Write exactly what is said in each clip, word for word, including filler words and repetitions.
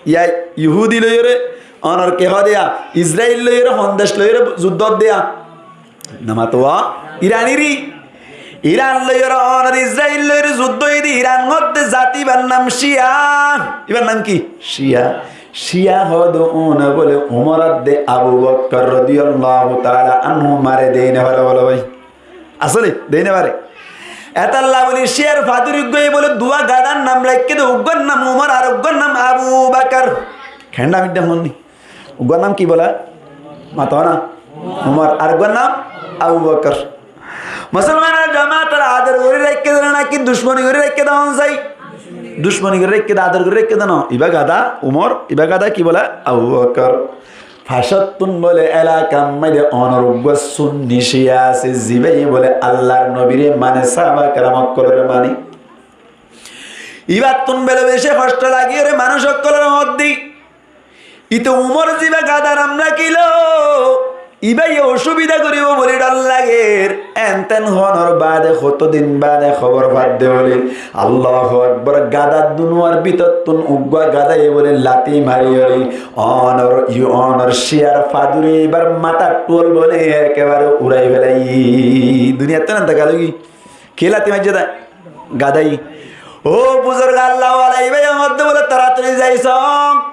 Yá Yuhudi loiyóre, ónor ke hoó de yá, Israil loiyóre, hon dec loiyóre zuddó de yá. Namato Iraniri. Iran loiyóre, ónor Israil loiyóre zuddó de Iran hoó de zat ibar nam Shia. Ibar nam ki? Shia. Shia hoó de óne bóle Umor adde Abu Bakkar rodiyallahu taala anhu mare de ne bóle bóle bái. Asóle, de ne báre. Etolla bóli Shiyar faduri uggúa bóle duwá gadár nam raikké de, uggúar nam Umar ar uggúar nam Abu Bakar. Kenda midde honni. Uggúar nam ki bóle? Mato na. Umar, ar uggúar nam Abu Bakar. Musolmanor jamaat, ador gorí raikké de naki ducmoni gorí raikké de, hon sai? Ducmoni gorí raikké de, ador gorí raikké de no. Ibá gadá Umar, ibá gadá ki bóle? Abu Bakar. Facottún bóle elakar maze ónor uggúa Sunni Shia asé, zibáye bóle Allar nobire mane, sáhaba keram ókkolore mane. Ibáttún bóle beci hoctho lagiyóre manúic ókkolore hoódde, ite Umor zibá gadá nam rakílo, ibáye ocubida goríbo bóli dhor lager. Enten honor baade, hoto din baade hóbor fadde bóle, Allahu Akbar, gadá dunuwar bútottún uggúa gadáye bóle lati mariyóre ónor, yu ónor Shiyar faduri ibar matár thuwal bóle ekebare urai félaiye. Duniyattún entekal ói giyói. Ke lati maijje de? Gadáye. Ó buzurg, Allar wala, ibáye hoódde bóle toratori zai song.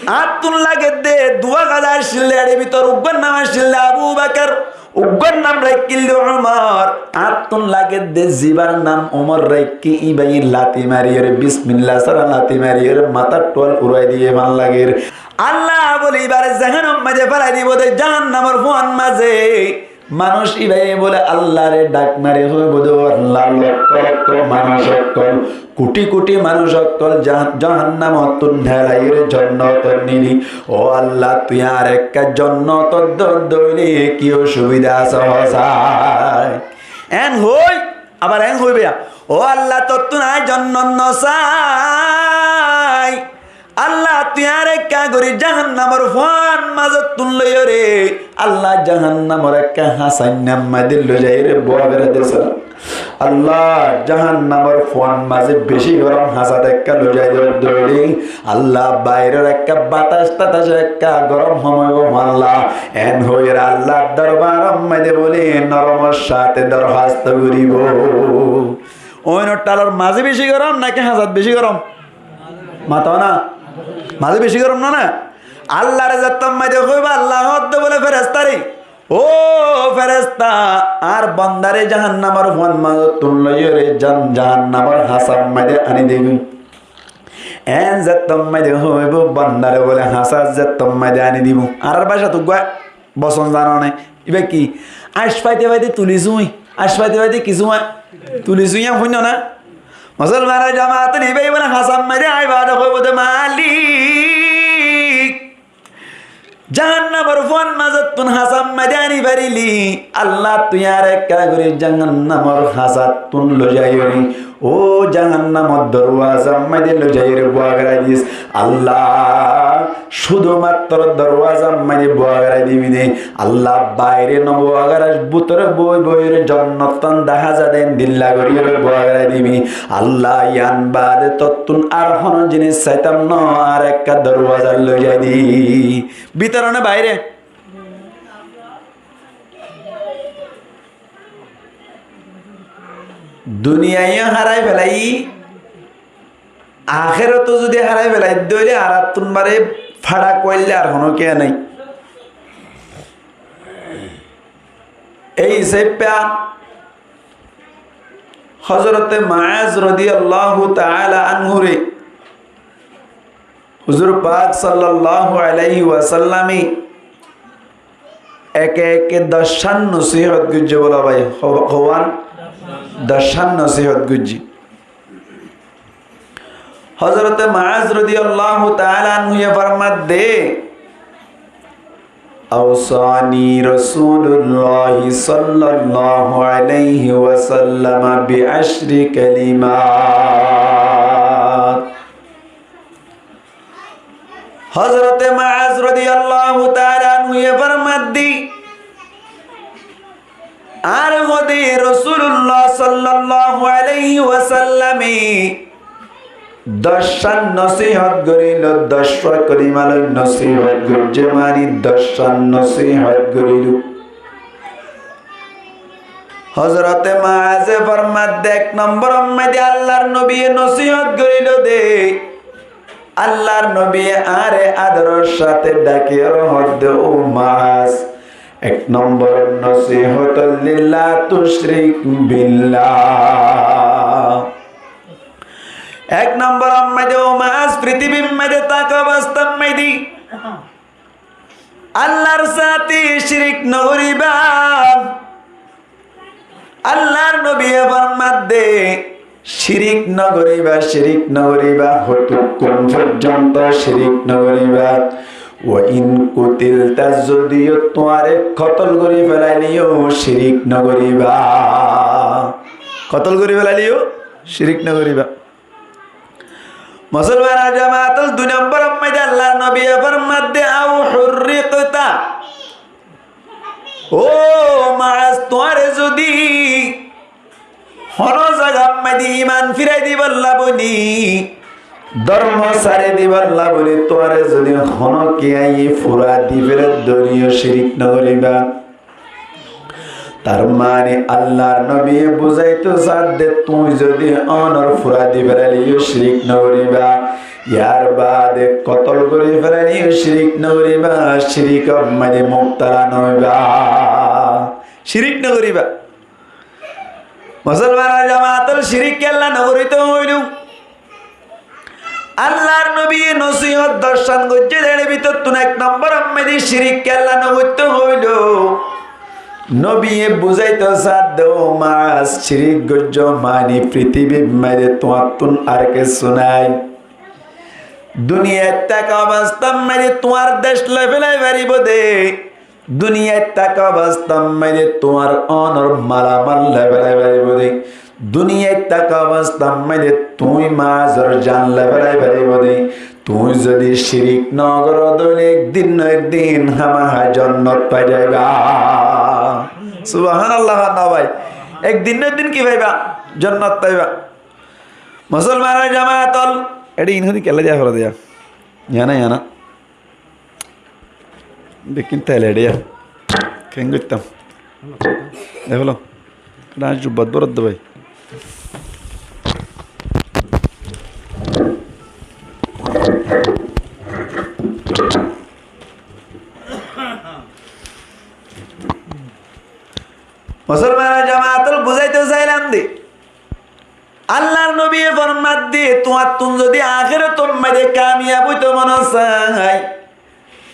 Añáttun lagedde duwá gadá accíl de, ere bútore uggúar nam accíl de Abu Bakar, uggúar nam raikkíl de Umar. Añáttun lagedde zibár nam Umar raikké, íbaye lati mariyóre, bismillah sára lati mariyóre matár thuwal urai diye fán lager. Allah bóle ibáre zahánnamor maze félai dibo de, zahánnamor fuan maze. Manúic íbaye bóle Allare dhak mari hoibo de, "Ó Allah, lokkó lokkó manúic ókkol, kuthi kuthi manúic ókkol ja-, jahannamottún nelaiyóre jonnotot nili. Ó Allah, tui añáre ekká jonnotot dóille ki ocubida asé hosai?" En hoi, abar en hoibo, "Ó Allah, tottún añí jonnot nosai." Allah, tui añáre ekká gorí jahannamor fuan mazottún loiyóre, Allah, jahannamor ekká hañsat maze loizaiyóre búa gorí de sá. Allah, jahannamor fuan maze beci gorom hañsat ekká loizai de dóri. Allah, bairor ekká batas tatas ekká gorom hom óibo Allah. En hoiyóre Allar dorbaror maze bóle noromor sáte dorhasto goríbo. Óinor thalor maze beci gorom naki hañsat beci gorom? Mato na. Maze beci gorom no na? Allare zettót maze hoibo, Allah hoódde bóle ferestare, "Ó feresta, añár bondare jahannamor fuan mazottún loiyóre jan-, jahannamor hañsat maze ani dibi." En zettót maze hoibo, bondare bóle hañsat zettót maze ani dibo. Añárar bacát uggúa bosón zano né? Ibá ki? Añc faite faite tuli súi. Añc faite faite ki súi? Tuli súi, yían fúinno na? Musolmanor jamaat, ibá ibá hañsat maze aibade hoibo de, "Malik, jahannamor fuan mazottún hañsat maze ani farili, Allah, tui añáre ekká gorí jahannamor hañsattún loizaiyóre, ó jahannamor dorwazar maze loizaiyóre búa gorí dis." Allah, cúdu matro dorwazar maze búa gorí dibi de. Allah, baire no búa gorí, bútore boi boiyóre jonnottún dahá za de endilla goríyóre búa gorí dibi. Allah, yían bade tottún ar hono jinis saitam no, ar ekká dorwaza loizai de. Bútore ne baire? Duniyaiyo hárai felai, ahéroto zudi hárai felai de óile, añárattún bare fárak óile ar hono kiyá nai. Ei hísafe Hozrote Muaz rodiyallahu taala anhure Huzur pak sallallahu alaihi wasallame eke eke doccán nosihot goijje bóla bái, ho-, howan doccán nosihot goijje. Hozrote Muaz rodiyallahu taala anhu ye formadde, أوصاني رسول الله صلى الله عليه وسلم بعشر كلمات. Hozrote Muaz rodiyallahu taala anhu ye formadde, añáre hoóde Rosulullah sallallahu alaihi wasallame doccán nosihot gorílo, doccá kolima loi nosihot goijjé, mani doccán nosihot gorílo. Hozorote Muaze formadde, ek nombor ot maze Allar nobiye nosihot gorílo de. Allar nobiye añáre adoror sáte dhaki ar hoódde, "Ó Muaz, ek nombor nosihot óilde la tushrik billah." Ek nombor ot maze, ó Muaz, fitibir maze táka obostát maze Allar sáte cirik nogoríba. Allar nobiye formadde, cirik nogoríba, cirik nogoríba, hotukkun foijjonto cirik nogoríba. Wa in kutilta, zodiyo tuáñre kotol gorí felaileyó cirik nogoríba. Kotol gorí felaileyó cirik nogoríba. Musolmanor jamaat ol, dui nombor ot maze Allar nobiye formadde, "Aw hurriqta." Ó Muaz, tuáñre zodi hono zagat maze iman firai dibolla buli, dormo sári dibolla buli, tuáñre zodi hono kiyé fura di fele dóriyo cirik nogoríba. Tar mani Allar nobiye buzaito sadde, tuñí zodi onor fura di felaileyó cirik nogoríba, yar bade kotol gorí felaileyó cirik nogoríba, cirikor maze mubtala noóiba. Cirik nogoríba. Musolmanor jamaat ol, cirik kiyólla nogoríto hoilú? Allar nobiye nosihot doccán goijjé de, er bútottún ek nombor ot maze cirik kiyólla nogoitto hoilú. Nobiye buzaito sadde, ó Muaz, cirik goijjó mani fitibir maze tuáñttún ar kessú nai. Duniyait táka obostát maze tuáñr dec loi felai faribó de. Duniyait táka obostát maze tuáñr onor malamal loi felai faribó de. Duniyait táka obostát maze tuñí Muazor jan loi felai faribó de. Tuñí zodi cirik nogoró de óile ek din no ek din hámaha jonnot fai zaiba. Subhanallah, hoó na bái. Ek din no ek din ki faiba? Jonnot faiba. Musolmanor jamaat ol, ede in hodi kella diya fore diya. Yana, yana. Bekkín tel eçé ya. Keén goittám? Dekólo. Eçé añár jubbat boródde bái. Musolmanor jamaat ol, buzáito sailam de. Allar nobiye formadde, tuáñttún zodi ahérator maze kamiyab óito mone sai,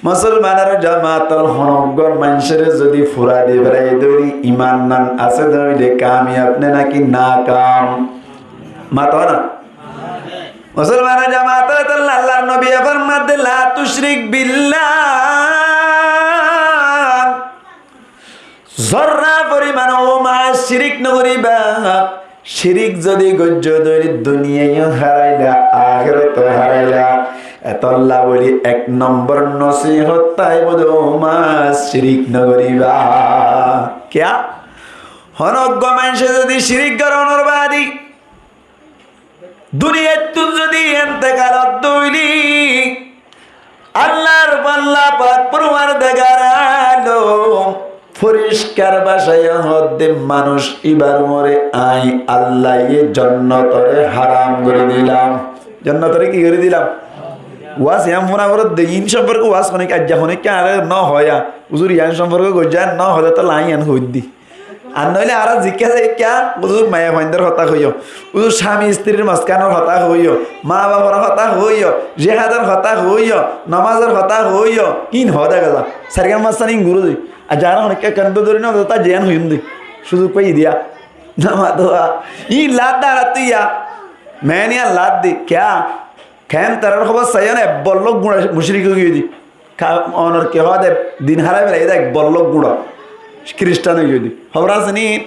musolmanor jamaat ol, honó uggwá maincóre zodi fura di félai dóri iman nan asé dóile kamiyab né náki nakam? Mato na. Musolmanor jamaat ol, etolla Allar nobiye formadde, "La tushrik billah." Zorra foriman ó Muaz cirik nogoríba. Cirik zodi goijjó dóile duniyai yó háraila, ahérato háraila. Etolla bóli ek nombor nosihot táibo de ó Muaz, cirik nogoríba. Kiyá? Honó uggwá maincé zodi cirik gorónor baade duniyaittún zodi entekal ódde óile, Allar falla pak forwardegar alom foriskar bácaye hoódde, manúic íbar uore añí Allaye jonnotore haram gorí dilam. Jonnotore ki gorí dilam? Waz yián fúna foredde, iín somporke waz honikka, aijja honikka añáre no hoóya, huzur yián somporke goijjá no hoóde, tolla añí yián hoóiddi. Ar noóile añára zikká zikká, huzur maiyafuaindór hotá hoiyó, huzur cámi istirir mozkanor hotá hoiyó, maa bafor hotá hoiyó, jihádor hotá hoiyó, nomazor hotá hoiyó, híin hoó dega za. Sairgán fañssán híin gurú de. Ar zará honikka ekkán dóri no, zata ziyán hoiyúm de. Cúzuk fai diya. Nomaz dua. Híin laádde añárattú ya. Meén yián laádde. Kiyá? Keén tarár hóbor saiyó né, ek bollók guñça mucrik ói giyói de. Ka-, onor ki hoó de, din hárai felaiyé de, ek bollók guñça Kiristan ói giyói de. Hóbor asé né?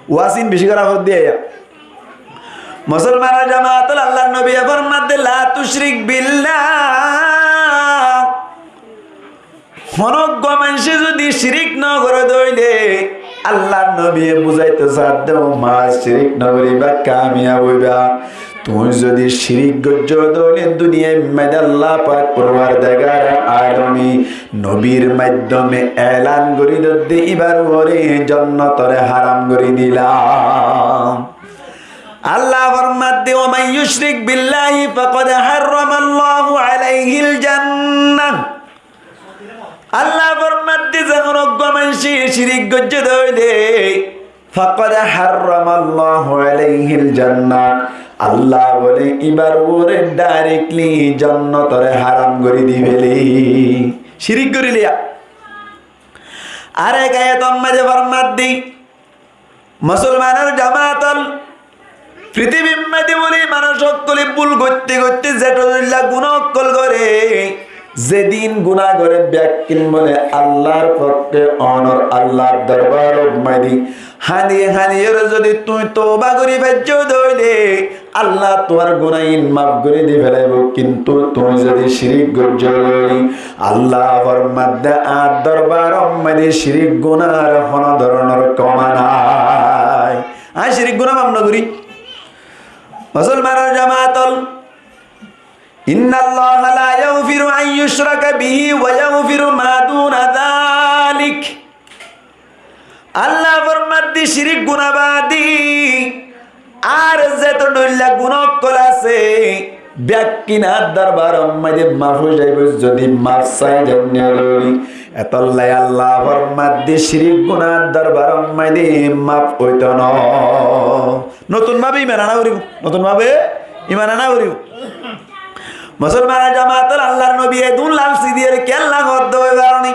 Waz iín bicí gorá foredde yá. Musolmanor jamaat ol, Allar nobiye formadde, "La tushrik billah." Honó uggwá maincé zodi cirik nogoré dóile, Allar nobiye buzáito saádde, ó Muaz, cirik nogoríba, kamiyab óiba. Tuñí zodi cirik goijjó de óile duniyar maze Allah pak Porwardigare alome nobir maiddome elan gorí diyé de íbar uore jonnotore haram gorí dilam. Allah formadde, "Wa man yushrik billahi faqad harramallahu alaihil jannah." Allah formadde, ze honó uggwá maincé cirik goijjé de óile, faqad harramallahu alaihil jannah. Allah bole íbar uore directly jonnotore haram gorí di féle. Cirik gorí liya. Arek ayator maze formadde, Musolmanor jamaat ol, fitibir maze buli manúc ókkole bul goitte goitte zeto dóilla guná ókkol gore, zedin guná gore bekkín buli Allahr fokke onor Allahr dorbar ot maze haniye haniye re zodi tuñí touba gorí faijjó de óile, Allah tuáñr guná ín maf gorí di félaibo, kintu tuñí zodi cirik goijjó de óile, Allah formadde añár dorbar ot maze cirik gunar honó dóronor kóma nai. Añí cirik guná maf no gorí. Musolmanor jamaat ol, innallaha la yaghfiru an yushraka bihi wa yaghfiru ma duna dhalik. Allah formadde cirik guná bade ar zeto dóilla guná ókkol asé, bekkín añár dorbar ot maze maf ói zaibo zodi maf sai zainne de óile. Etolla Allah formadde cirik guná añár dorbar ot maze maf óito no. Notun bábe iman ana foribo, notun bábe iman ana foribo. Musolmanor jamaat ol, Allahr nobi edún lalsi diyére kiyólla hoó de óibar ni?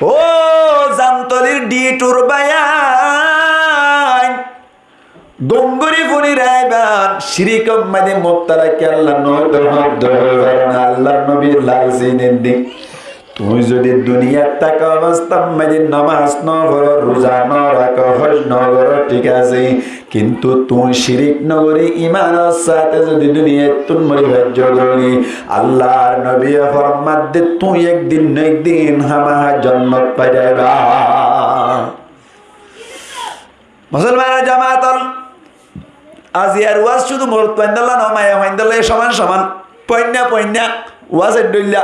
Ó Zamtolir ditur báiyain, gom gorí fúni raiban, cirik ot maze mubtala kiyólla no óito hoó de óibar ni? Allahr nobi lalsi din de. Tuñí zodi duniyat táka obostár maze nomaz no foro, ruza no rakó, hoj no goró, thík asé, kintu tuñí cirik no gorí imanor sáte zodi duniyattún mori faijjó de óile, Allahr nobiye formadde tuñí ek din no ek din hámaha jonnot fai zaiba. Musolmanor jamaat ol, aijjar waz cúdu morotfuaindólla no, maiyafuaindólla soman soman, fuainna fuainna waz eddoilla.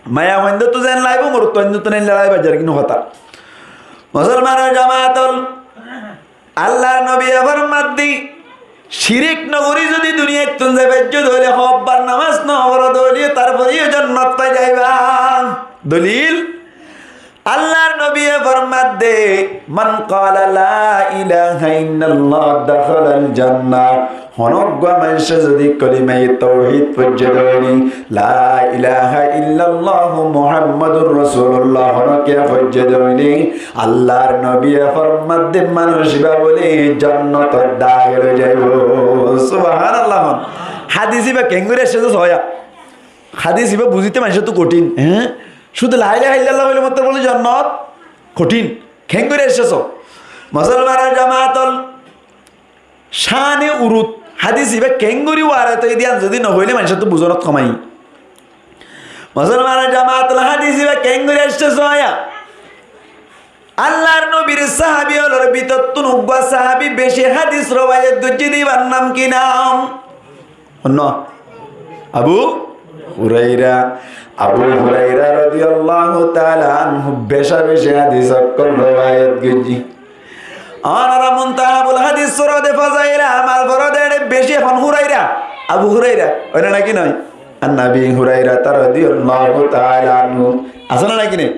Maiyafuaindóttu zen laibo, morotfuaindóttu zen laibo, aijjar kinu hotá. Musolmanor jamaat ol, Allahr nobiye formadde, cirik no gorí zodi duniyattún zai faijjó de óile, hoobbar nomaz no foro de óile, tarfore yó jonnot fai zaiba. Dolil, Allahr nobiye formadde, "Man qala la ilaha illallah dakhalal jannah." Honó uggwá maincé zodi kolimaye touhid foijjé de óile, "La ilaha illallah Muhammadur Rasulullah" honó kiya foijjé de óile, Allahr nobiye formadde, manúc íba buli jonnotot dakhil ói zaibo. Subhanallah. Hádis íba keéngorí aiccé de sóiya. Hádis íba buzíte maincóttu kothín, hé? Cúdu la ilaha illallah hoile mattor buli jonnot kothín. Keéngorí aiccé só? Musolmanor jamaat ol, cáne urut hádis íba keéngorí waret óiye de yián zodi no hoile maincóttu buzónot komai. Musolmanor jamaat ol, hádis íba keéngorí aiccé sóiya? Allahr nobir sahabi ólor bútottún uggwá sahabi beci hádis rowayat goijjé de íbar nam ki nam? Honno? Abu Huraira. Abu Huraira rodiyallahu taala anhu beca beci hádis ókkol rowayat goijjé. Ónora Muntahabul Hádis foro de, Fazail Amal foro de, ere beci hon Huraira? Abu Huraira. Ói na naki noó? An Abi Hurairata rodiyallahu taala anhu. Asé na naki noó?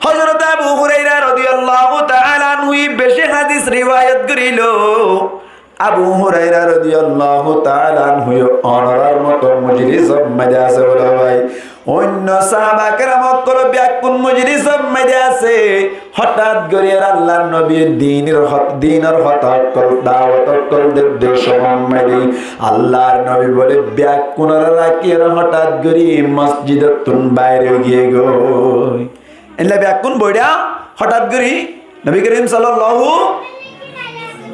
Hozrot Abu Huraira rodiyallahu taala anhu beci hádis riwayat gorílo. Abu Huraira rodiyallahu taala anhu yó ónorar moto mojlisor maze asé bóle bái. Oinno sahaba keram ókkol beggún mojlisor maze asé. Hotát gorí ar Allahr nobi dinor hot-, dinor hotá ókkol, dawot ókkol der der cómot maze Allahr nobi bóle beggúnore rakí ar hotát gorí mosjidottún bair ói giyé goi. Endilla beggún boiçá hotát gorí Nobi Karim sallallahu,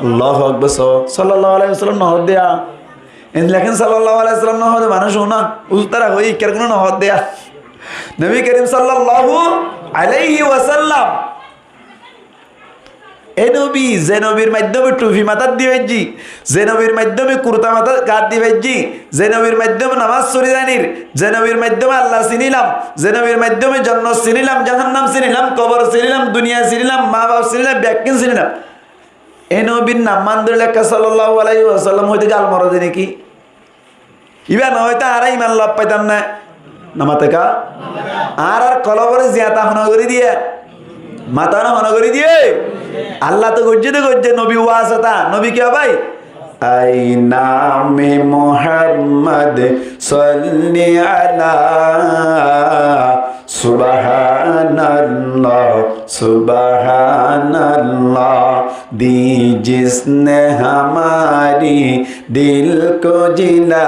Allahu Akbar, so-, sallallahu alaihi wasallam no hoó de. Endilla ken sallallahu alaihi wasallam no hoó de manúc ó na, uzur tara hoó, ikkár kuno no hoó de. Nobi Karim sallallahu alaihi wasallam E nobi, ze nobir maiddóme thufi matát di faijjí, ze nobir maiddóme kurta matát gat di faijjí, ze nobir maiddóme namás fori zanir, ze nobir maiddóme Allah sinilam, ze nobir maiddóme jonnot sinilam, jahannam sinilam, kobor sinilam, duniya sinilam, mabaf sinilam, bekkín sinilam. E nobir nam man dóri lekká sallallahu alaihi wasallam hoité gal mora de né ki? Ibá no óito añára iman lab faitam né? No mate ká? Añárar kolbore ziyañta hone gorí diye? Matá no hone gorí diye? Allah to goijjé de goijjé nobi wasita, nobi kiyá bái? Ai name Muhammad salli ala Subhanallah, subhanallah, di jisne hamari dil ko jila.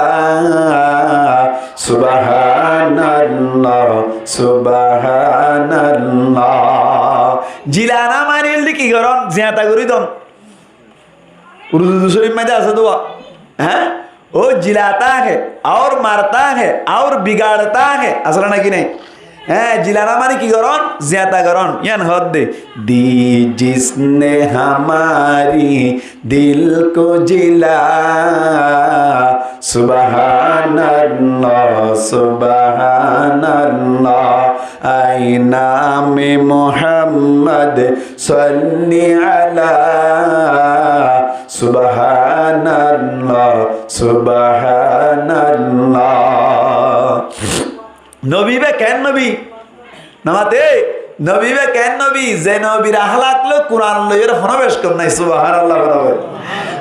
Subhanallah, subhanallah. Jilana mani óilde ki goron? Ziyañta gorí don. Urdu córif maze asé dé, há? Ó jilata hé, aur marta hé, aur bigadta hé, asé né naki nai? Há, jilana mani ki goron? Ziyañta goron. Yián hoódde, di jisne hamari dil ko jila. Subhanallah, subhanallah. Ai name Muhammad salli ala Subhanallah, subhanallah. Nobi ibá ken nobi? No mate, nobi ibá ken nobi? Ze nobir ahlak loi Kuran loi ar hono beckom nai, subhanallah, hono bec.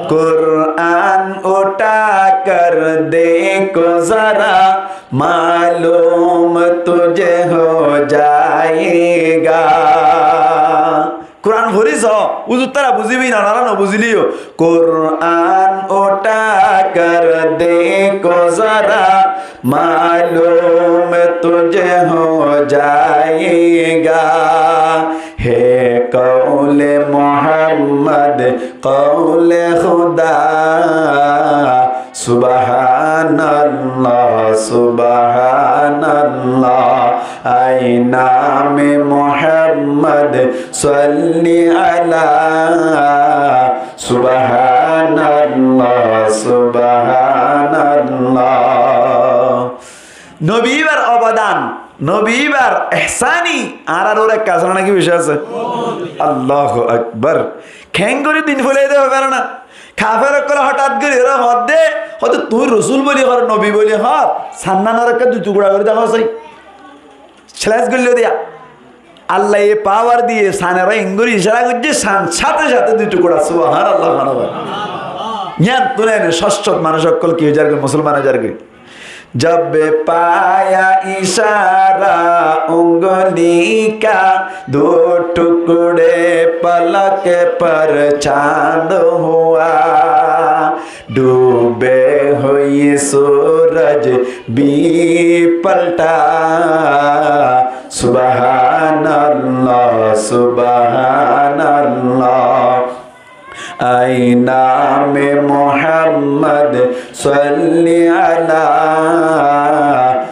Kuran utha kar dekho zara, malum tujhe ho jayega. Kuran fori só, uzur tara buzibi na, onara no buzileyó. Kuran utha kar dekho zara, malum tujhe ho jayega. Hai kaule Muhammad, kaule Khuda. Subhanallah, subhanallah, ai name Muhammad salli ala. Subhanallah, subhanallah. Nobi ibár obodan, nobi ibár ehsani añárar uore ekka asé né naki beci asé? Allahu Akbar. Keéngorí din fúlai de hoi fare na. Kafer ókkole hothat gorí ore hoódde, hoódde tuñí rosul buli hoór, nobi buli hoór, sannan ore ekka dui tukura gorí dekó sai. Challenge goilló diya. Allaye pawar diye, sanore engori icára goijjé, san sáte sáte dui tukura, subhanallah, subhanallah. Yián tune ene sóccot manúc ókkol ki ói zargói, musolman ói zargói. Jab paya icára ungli ka, do tukre palak par chand hua. Dube hui suraj bhi palta. Subhanallah, subhanallah. Ai name Muhammad salli ala.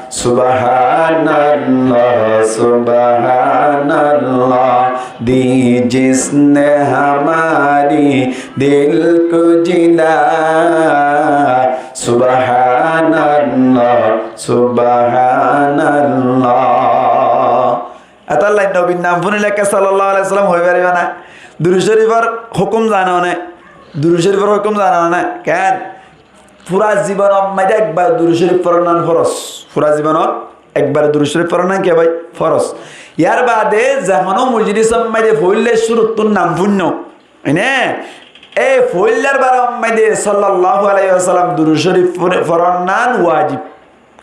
Subhanallah, subhanallah. Di jisne hamari dil ko jila. Subhanallah, subhanallah. Etolla nobir nam fúnile ekka sallallahu alaihi wasallam hoi fariba na? Durud córifor hókum zano né? Durud córifor hókum zano né? Ken? Fura zibonor maze ekbar durud córif foronnan foros. Fura zibonor ekbar durud córif foronnan ki bái? Foros. Yar bade ze hono mojlisor maze foille cúruttún nam fúinno. Ene, e foillar bar maze sallallahu alaihi wasallam durud córif fore-, foronnan wajib.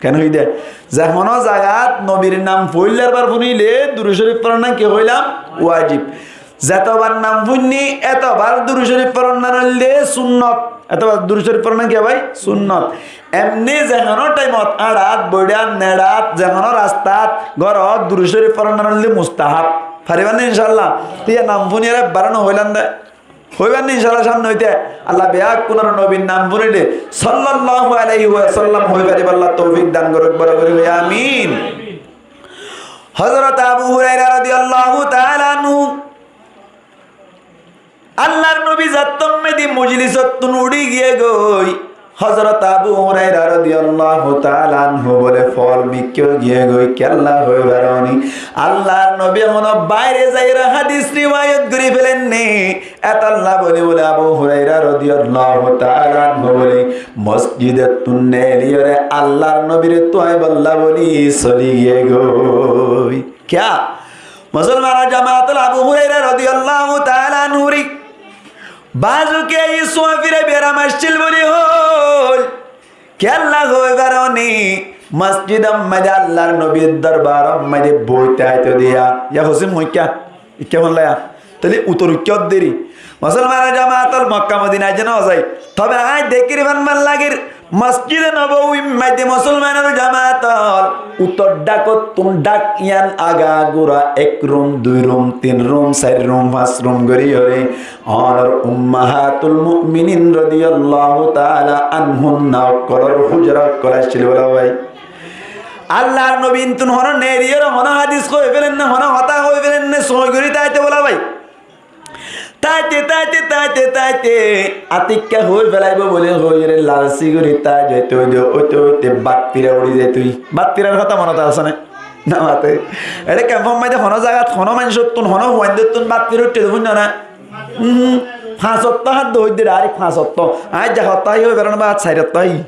Ken hoide? Ze hono zagat nobir nam foillar bar fúnile durud córif foronnan ki hoilam? Wajib. Zetobar nam fúinni, etobar durud córif foronnan óilde sunnot. Etobar durud córif foronnan ki bái? Sunnot. Emni ze hono thaimot, añçat, boiçat, neçat, ze hono rastat, górot durud córif foronnan óilde mustahab. Fariba né incállah? Te nam fúniyore ebbar no hoilam de. Hoiba né incállah samne óite? Allah beggúnore nobir nam fúnile sallallahu alaihi wasallam hoi faribolla toufik dan gorouk, boro gori hoi amin. Hozrot Abu Huraira radiyallahu taala anhu mojlisottún uçí giyé goi. Hozorot Abu Huraira rodiyallahu taala anhu bóle fol mikká giyé goi, kiyólla hoói faróni? Allar nobi hono baire zaiyóre hádis riwayot gorí felenné. Etolla bóli bóle Abu Huraira rodiyallahu taala anhu bóle mosjidottún neeliyóre Allar nobire tuaibolla bóli soli giyé goi. Kiyá? Musolmanor jamaat ol, Abu Huraira rodiyallahu taala anhuri bazuke aiyé suáfira biyaram accíl bóli hoóil. Kiyólla hoói faróni? Mosjidor maze Allar nobir dorbaror maze boói táito diya. Ya hosim hoikká? Ikká fúnlaiya. Tóile utor ikká deri. Musolmanor jamaat ol, Mokka Modina aijjó no zai. Tobe añí dekír fán fán lagir, Mosjide Nobowir maze musolmanor jamaat ol, utor dhákottún dhák yián agagura ek rum, dui rum, tin rum, sair rum, fañs rum gorí gorí onor ummahatul mu'minin rodiyallahu taala anhunna ókkolor hujura ókkol accíl bóla bái. Allar nobi intún hono neeliyóre hono hádis hoói felenné, hono hotá hoói felenné, sói gorí táito bóla bái. Táite, táite, táite, táite, atikká hoói felaibó bóli hoiyóre lalsi gorí táite, táite, óite, óite, óite bát fira uçí zaito. Bát firar hotá monot asé né? Nomate. Ere kemfor maze hono zagat, hono maincóttun, hono fuaindottun bát fira uiththé de fúinno na? Uhum. Fañs ottó háddo hoóidde, dháirek fañs ottó. Añí ze hotá hoói, hoói felaibó, bát sair ottó hái.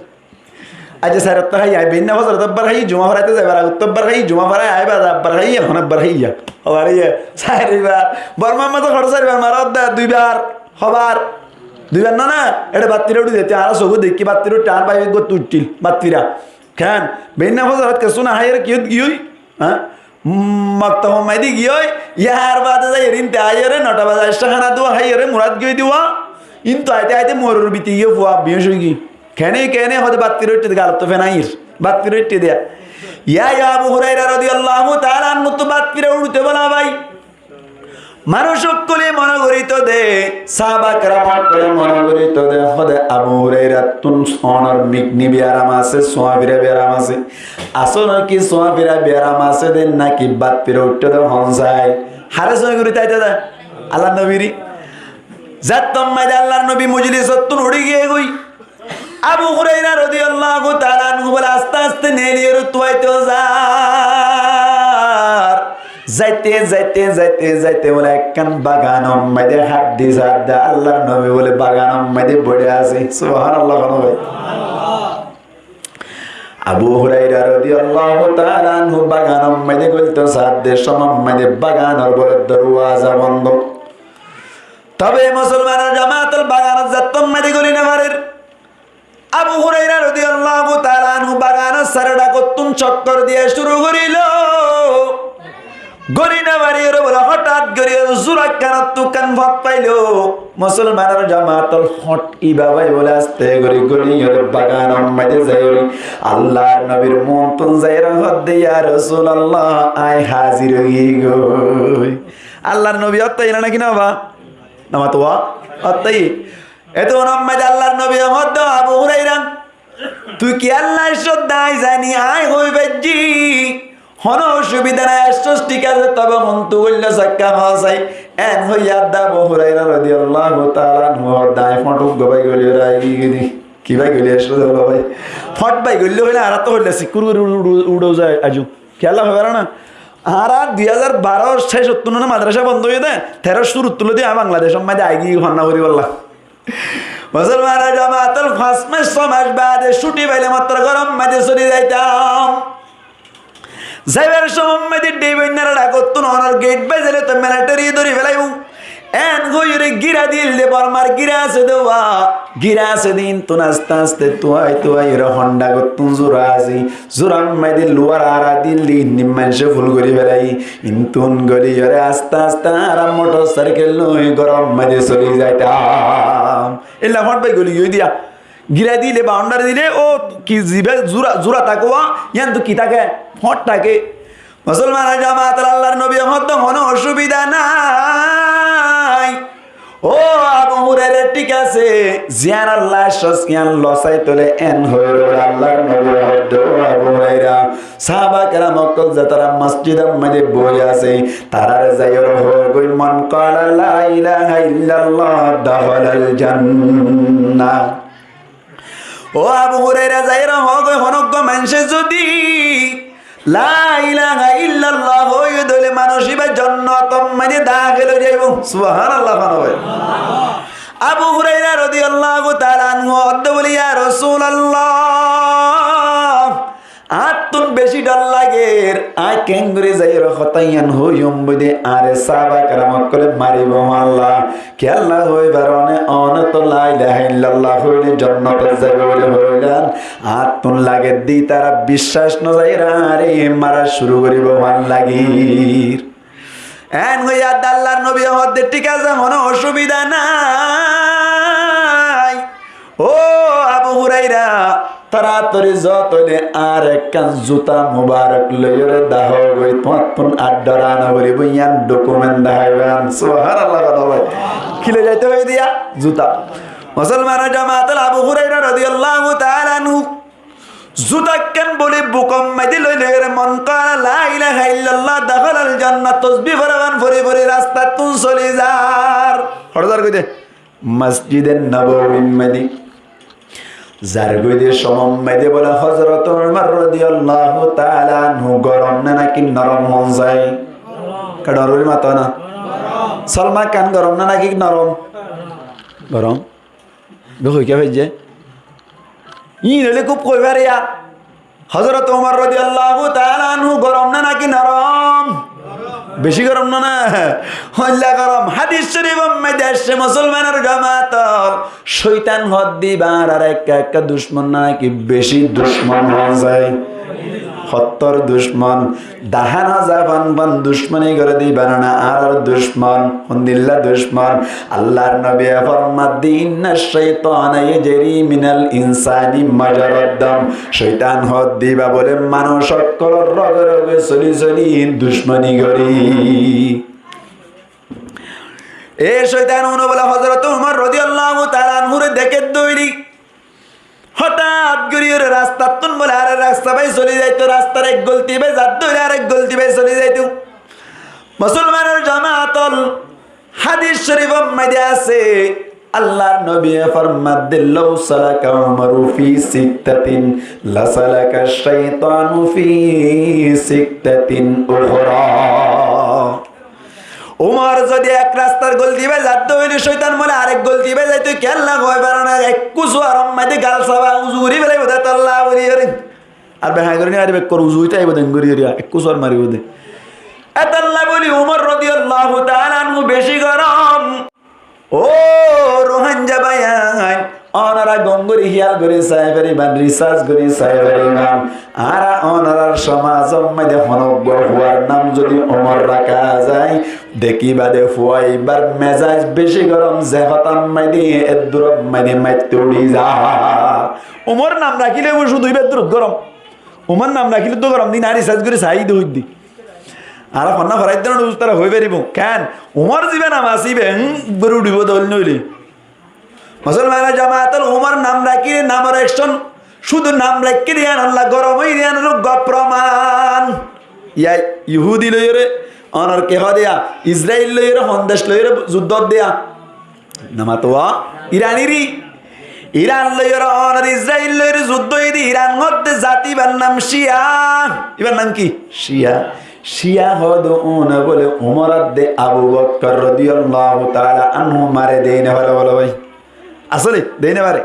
Aijja sair ottó hái, añí beinna fozorot ebbar hái, juma foraite zaibar agottú ebbar hái, juma forai aibár ebbar hái, ehón ebbar hái. Óbar iye, sairbar. Bormar maze hoçé sairbar mara de, duibar, hobar. Duibar no na, ere bát fira uçí zaito, añára sóge dekí bát fira uiththé, añár bái uggwá uiththíl, bát fira. Keén, beinna fozorot kessú no háiyore kiyót giyói, há? Moktob maze giyói, yar bade zaiyóre inte aiyóre, notha baze aiccé hána duwa háiyore, murad giyói duwa. Kintu aite aite moror bíti giyói fua biyóñc ói giyói. Keéne, keéne hoóde bát fira uiththé de, galottú fen aiyér. Bát fira uiththé de. Yá, yá Abu Huraira rodiyallahu taala anhu, tui bát fira uçíte bóla bái. Manúic ókkole mone gorító de, sáhaba keram ókkole mone gorító de, hoóde Abu Hurairattún onor mikni biyaram asé, suáfira biyaram asé. Asóle ki suáfira biyaram asé de náki bát fira uiththé de hon sai? Hare sói gorí táito de? Allar nobire. Zettót maze Allar nobi mojlisottún uçí giyé goi. Abu Huraira rodiyallahu taala anhu bóle aste aste neeliyóre tuaito zar. Zaite, zaite, zaite, zaite bóle ekkán baganor maze hát di sar de, Allar nobi bóle baganor maze bori asé. Subhanallah, hono bái. Abu Huraira rodiyallahu taala anhu baganor maze goilto sar de, somot maze baganor bóle dorwaza bondo. Tobe musolmanor jamaat ol, baganor zettót maze goli no farer. Abu Huraira rodiyallahu taala anhu baganor sare dhákottún cokkor diya cúru gorílo. Goli no fariyóre bóle hotát gorí zura ekkán ottú ekkán fot failo. Musolmanor jamaat ol, hot ibá bái bóle aste gorí goliyóre baganor maze zaiyóre Allar nobir muúntu zaiyóre hoódde, ya Rosulallah, añí házir ói giyói. Allar nobi hottá iyán náki no ba? Nomate wa? Hottá iyé. Etún maze Allar nobi hoódde, Abu Huraira, tui kiyólla aiccós de añí zani, añí hoi faijjí. Hono ocubida nái, aiccós thík asé, tobe hontú goillós ekká hoó sai. Eén hoiyé de Abu Huraira rodiyallahu taala anhu hoódde, añí fot uggwá bái goliyóre aigiyí de. Ki bái goli aiccós de bái? Fot bái goli hoilé añára to hoilé sikkur gorí uçó, uçó, uçó zai aijjó. Kiyólla hoibar na? Añára dui házar baró cécottún madrasa bondo óiye de, teró cúruttu loi de añí Bangladecor maze aigiyí fonná goríbolla. Musolmanor jamaat ol, fañs mac, só mac bade cúti faile mottor góror maze soli zaitam. Zaibar somot maze dhei boinnare dhákottún onor geit báizaile to military dóri félaibo. Eén hoiyóre gíra dil de, Bormar gíra asé de wa, gíra asé de, intún aste aste tuai tuaiyóre hon dhákottún zura asé. Zurar maze luwar ara dil de, indi maincé ful gorí félai. Intún goliyóre aste aste añára motor saikil loi góror maze soli zaitam. Illa fot bái goli giyói diya. Gíra dile, baundari dile, ó ki ziba zura, zura táke wa, yián to ki táke? Fot táke. Musolmanor jamaat ol, Allar nobi hoódde, hono ocubida nái. Ó Abu Huraira, thík asé, ziyán Allar cósiyán losái tole en hoór Allar nobi hoódde, ó Abu Huraira, sáhaba keram ókkol zetará mosjidor maze boói asé, taráre zaiyóre hoógoi, "من قال لا إله إلا الله دخل الجنة." Ó Abu Huraira, zaiyóre hoógoi, honó uggwá maincé zodi "لا إله إلا الله" hoóiye dóile manúic íba jonnotor maze dahél ói zaibou. Subhánallah, hoógoi. Abu Huraira rodiyallahu taala anhu hoódde bóle, "Ya Rosulallah, añáttun beci dhor lager, añí keéngorí zaiyóre hotá yián hoóiyum bóli de, añáre sáhaba keram ókkole maribou hoólla." Kiyólla hoói faron né, one to "لا إله إلا الله" hoóile jonnotot zaibou bóli hoóilan, añáttun lager de ítara biccác no zaiyóre añáre mara cúru goríbou fán lagir. En hoiyé de Allar nobiye hoódde, "Thík asé, honó ocubida nái. Ó Abu Huraira, toratori zot óile añáre ekkán zuta mubarok loiyóre dahógoi, tuáñttun ar dhora no foribóu, yián dokument daháiban." Subhánallah, hoógoi. Ki loi zaito hoiyé de? Zuta. Musolmanor jamaat, Abu Huraira rodiyallahu taala anhu zuta ekkán bóli bukor maze loi loiyóre, "من قال لا إله إلا الله دخل الجنة" tosbí foribán fori fori rastattún soli zar. Hoçé zargoi de? Mosjide Nobowir maze. Zargoi de cómot maze bóle Hozrot Umar rodiyallahu taala anhu gorom né náki norom mone sai? Kiyá dhor gorí mato na? Salman Khan gorom né náki norom? Gorom. Be hoi kiyá faijje? Íin óile kúb hoi fare ya. Hozrot Umar rodiyallahu taala anhu gorom né náki norom? Beci gorom né na? Hoilla gorom. Hádis corifor maze aiccé, musolmanor jamaat, cóitan hoódde íba añárar ekka ekka ducmon né náki beci ducmon hoó zai? Hottór ducmon. Dahán hoza fán fán ducmoni goré de íba na añárar ducmon. Hondilla ducmon? Allar nobiye formadde, "إن الشيطان يجري من الإنسان مجرى الدم." Cóitan hoódde íba bóle manúic ókkolor roge roge soli soli ducmoni goré. E cóitan uno bóle Hozrot Umar rodiyallahu taala anhure dekédde óile hotát gorí óre rastattún bóle arek rasta bái soli zaito, rastar ek golti bái zadde óile arek golti bái soli zaito. Musolmanor jamaat ol, hádis corifor maze asé, Allar nobiye formadde, "لو سلك عمر في سكة لسلك الشيطان في سكة أخرى." Umar zodi ek rastar golti bái zadde óile cóitan bóle arek golti bái zaito, kiyólla hoi faro na, ekku suar maze gal saba uzu gorí félaibo de, tolla gorí óre. Ar beha gorí no faribo, ekku uzu óite aibo de, gorí óre, ekku suar maribo de. Etolla bóli Umar rodiyallahu taala anhu beci gorom. Ó Ruáingga bái ain, onora gom gorí hiyal gorí sai fariban, risarc gorí sai fariban. Añára onorar somazor maze honó uggwá fuar nam zodi Umar raká zai, dekíba de fua íbar mezaj beci gorom, ze hotár maze eddur maze maitte uçí za. Umar nam rakíle bóle cúdu íba eddur gorom. Umar nam rakíle to gorom de, añára risarc gorí sai de hoidde. Añára fonná foraidde no, dustara hoi faribo. Ken? Umar ziba nam asé íba, hum, uggwá uçíbo de óil noile. Musolmanor jamaat ol, Umar nam rakíle namor action, cúdu nam raikké de yíanolla gorom óiye de yían ol uggwá proman. Yá Yuhudi loiyóre, onor ke hoó de yá, Israil loiyóre, hon dec loiyóre zuddó de yá? Namatowa Iraniri. Iran loiyóre onor Israil loiyóre zuddó óiye de, Iran hoódde zat íbar nam Shia. Íbar nam ki? Shia. Shia hoó de une bóle Umar adde Abu Bakkar rodiyallahu taala anhu mare de ne fare bóle bái. Asóle de ne fare.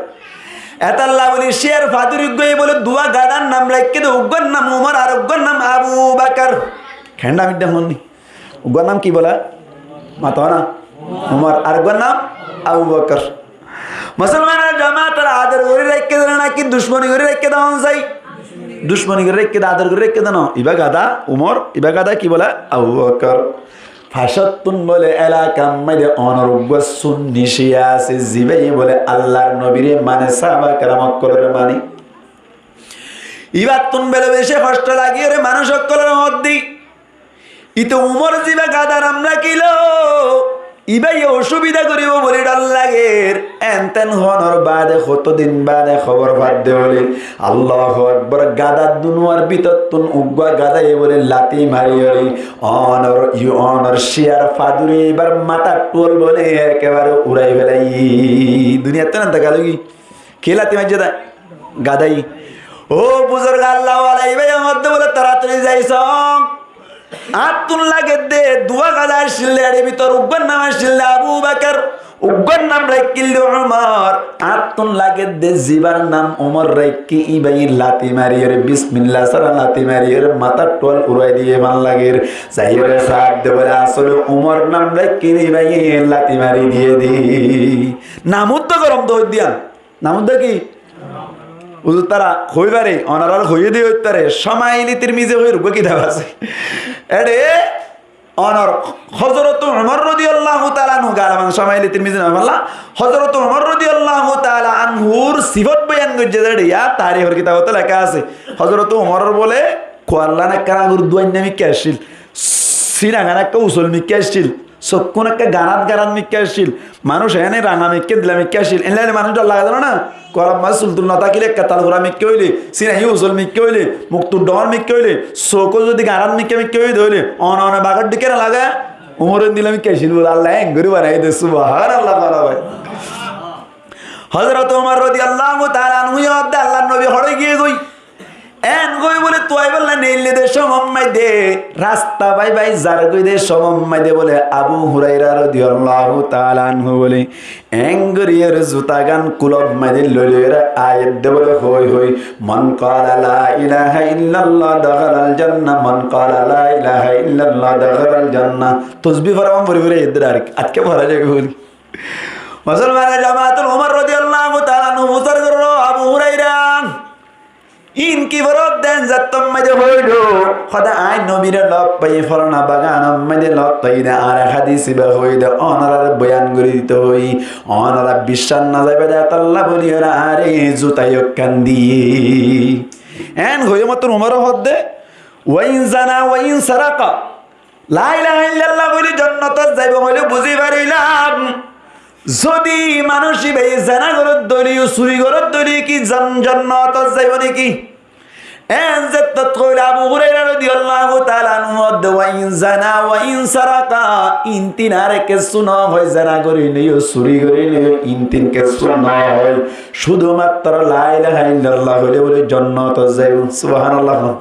Etolla bóli Shiar faduri uggwá bóle duwá gadár nam raikké de, uggwár nam Umar ar uggwár nam Abu Bakkar. Kenda midde honni. Uggwár nam ki bóle? Mato na. Umar, ar uggwár nam Abu Bakkar. Musolmanor jamaat ol, ador gorí raikké de na náki ducmoni gorí raikké de hon sai? Ducmoni gorí raikké de, ador gorí raikké de no. Íba gadá, Umar, íba gadá ki bóle? Abu Bakkar. Facottún bóle elakar maze onor uggwá Sunni Shia asé, zibaye bóle Allar nobire mane, sáhaba keram ókkolore mane. Íbattún bóle beci hoctho lagiyóre manúic ókkolore hoódde, ite Umar ziba gadá nam rakílo, ibáye osubida goríbou buli dhor lager. Enten honor baade, hoto din baade hóbor fadde buli, Allahu Akbar, gadar dunuwar bútottún uggwá gadaye buli lati mariyóre onor, yu onor ciyar fadure ibár matár thuwal buli ekebare urai félaiye. Duniyattún entekal ói giyé. Ke lati maijjé de? Gadaye. Ó buzurg, Allah wala, ibáye hoódde buli, toratori zai só. Añáttun lagedde duwá gada accíl de, ére bútore uggwár nam accíl de Abu Bakar, uggwár nam raikkíl de Umar. Añáttun lagedde zibár nam Umar raikké, ibáye lati mariyóre, bismillah sára lati mariyóre matár thuwal urai diye fán lager. Zaiyóre saá de buli, asóle Umar nam raikké, ibáye lati mari diye de. Nam uddá gorom de hoiddé. Nam uddá ki? Huzur, tara hoi fare, onorar hoiyé de óit fare, Shama'il Tirmizi hoiyóre uggwá kitab asé. Ére onor Hozrot Umar rodiyallahu taala anhu, galaban Shama'il Tirmizi no falla, Hozrot Umar rodiyallahu taala anhur sifot boyan goijjé de, ére yá tarihor kitabot leká asé. Hozrot Umar bole kuallan ekkán añgul duainna mikká accíl, sinagán ekká usol mikká accíl, sokkún ekká ganát ganát mikká accíl, manúic eéne ranga mikká dila mikká accíl. Eéne óile manúic dhor lage de no na? Kualar mazé sul tul no tákile, ekká talfura mikká óile, sina yó usol mikká óile, muk tur dhoóñr mikká óile, sokó zodi ganát mikká mikká óile, one one bagor dhíkka no lage? Umor endila mikká accíl buli, Allah eén gorí banai de, subhanallah, bála bái. Hozrot Umar rodiyallahu taala anhu yó hoódde Allar nobi hoçé giyé goi. Eén hoi buli tuaibólla neille de cómot maze, rasta bái bái zar goi de cómot maze buli Abu Huraira rodiyallahu taala anhu buli eén gorí ere zutagán kulot maze loi loi ere aiyér de buli hoi hoi, "Man qala la ilaha illallah dakhalal jannah, man qala la ilaha illallah dakhalal jannah." Tosbi fora fori fori aiyér de direct, añátke fora zaibo buli. Musolmanor jamaat, Umar rodiyallahu taala anhu fusár goró, "Abu Huraira, ín ki foródde?" Eén zettót maze hoóilo, hoódde, "Añí nobire lot faiyí, folana baganor maze lot faiyí de, añáre hádis ibá hoiyé de, onoráre boyan gorí dito hoiyí, onorá biccác no zaiba de, étolla buli óra añáre zutai ekkán diyé." Eén hoiyé mottor Umare hoódde, "Wa in zana wa in saraka." La ilaha illallah hoile jonnotot zaibo hoile buzí farilam. Zodi manúic íbaye zena goródde óile yó, suri goródde óile ki jon-, jonnotot zaibo néki? Eén zettót hoile Abu Huraira rodiyallahu taala anhu hoódde, "Wa in zana wa in saraka", ín tin ar kessú no hoi, zena goríle yó, suri goríle yó, ín tin kessú no hoi. Cúdumattro la ilaha illallah hoile buli jonnotot zaibo. Subhanallah.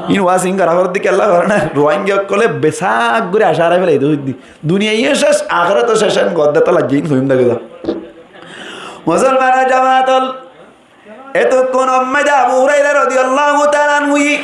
Ín waz ín gora foredde kiyólla goré na? Ruáingga ókkole besák gorí acá hárai félai de hoiddé. Duniyai yó céc, akérato céc, eén goddá to laijjé, ín hoiyúm de goza. Musolmanor jamaat ol, etukkún or maze Abu Huraira rodiyallahu taala anhu ye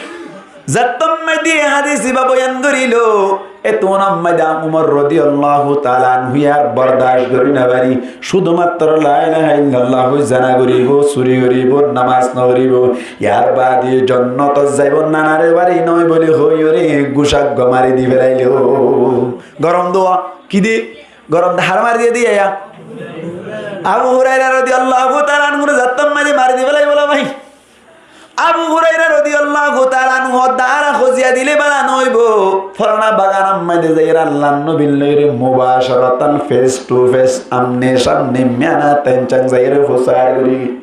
zettót maze hádis ibá boyan gorílo, etukkún or maze Umar rodiyallahu taala anhu ye ar bordac gorí no fari, cúdumattro la ilaha illallah hoi zena goríbo, suri goríbo, nomaz no foríbo, yar baade jonnotot zaibo, nanare bari no buli hoiyóre gucá uggwá mari di félailo. Gorom duwa, ki de? Gorom duwa hare mari diyé de yá? Abu Huraira rodiyallahu taala anhure zettót maze mari di félaibo bái. Abu Huraira rodiyallahu taala anhu hoódde, añára hoziya dile bála no óibo, folana baganor maze zaiyóre Allar nobir lói mubasharatan, face to face, amne samne, miana tenchang zaiyóre fusár gorí.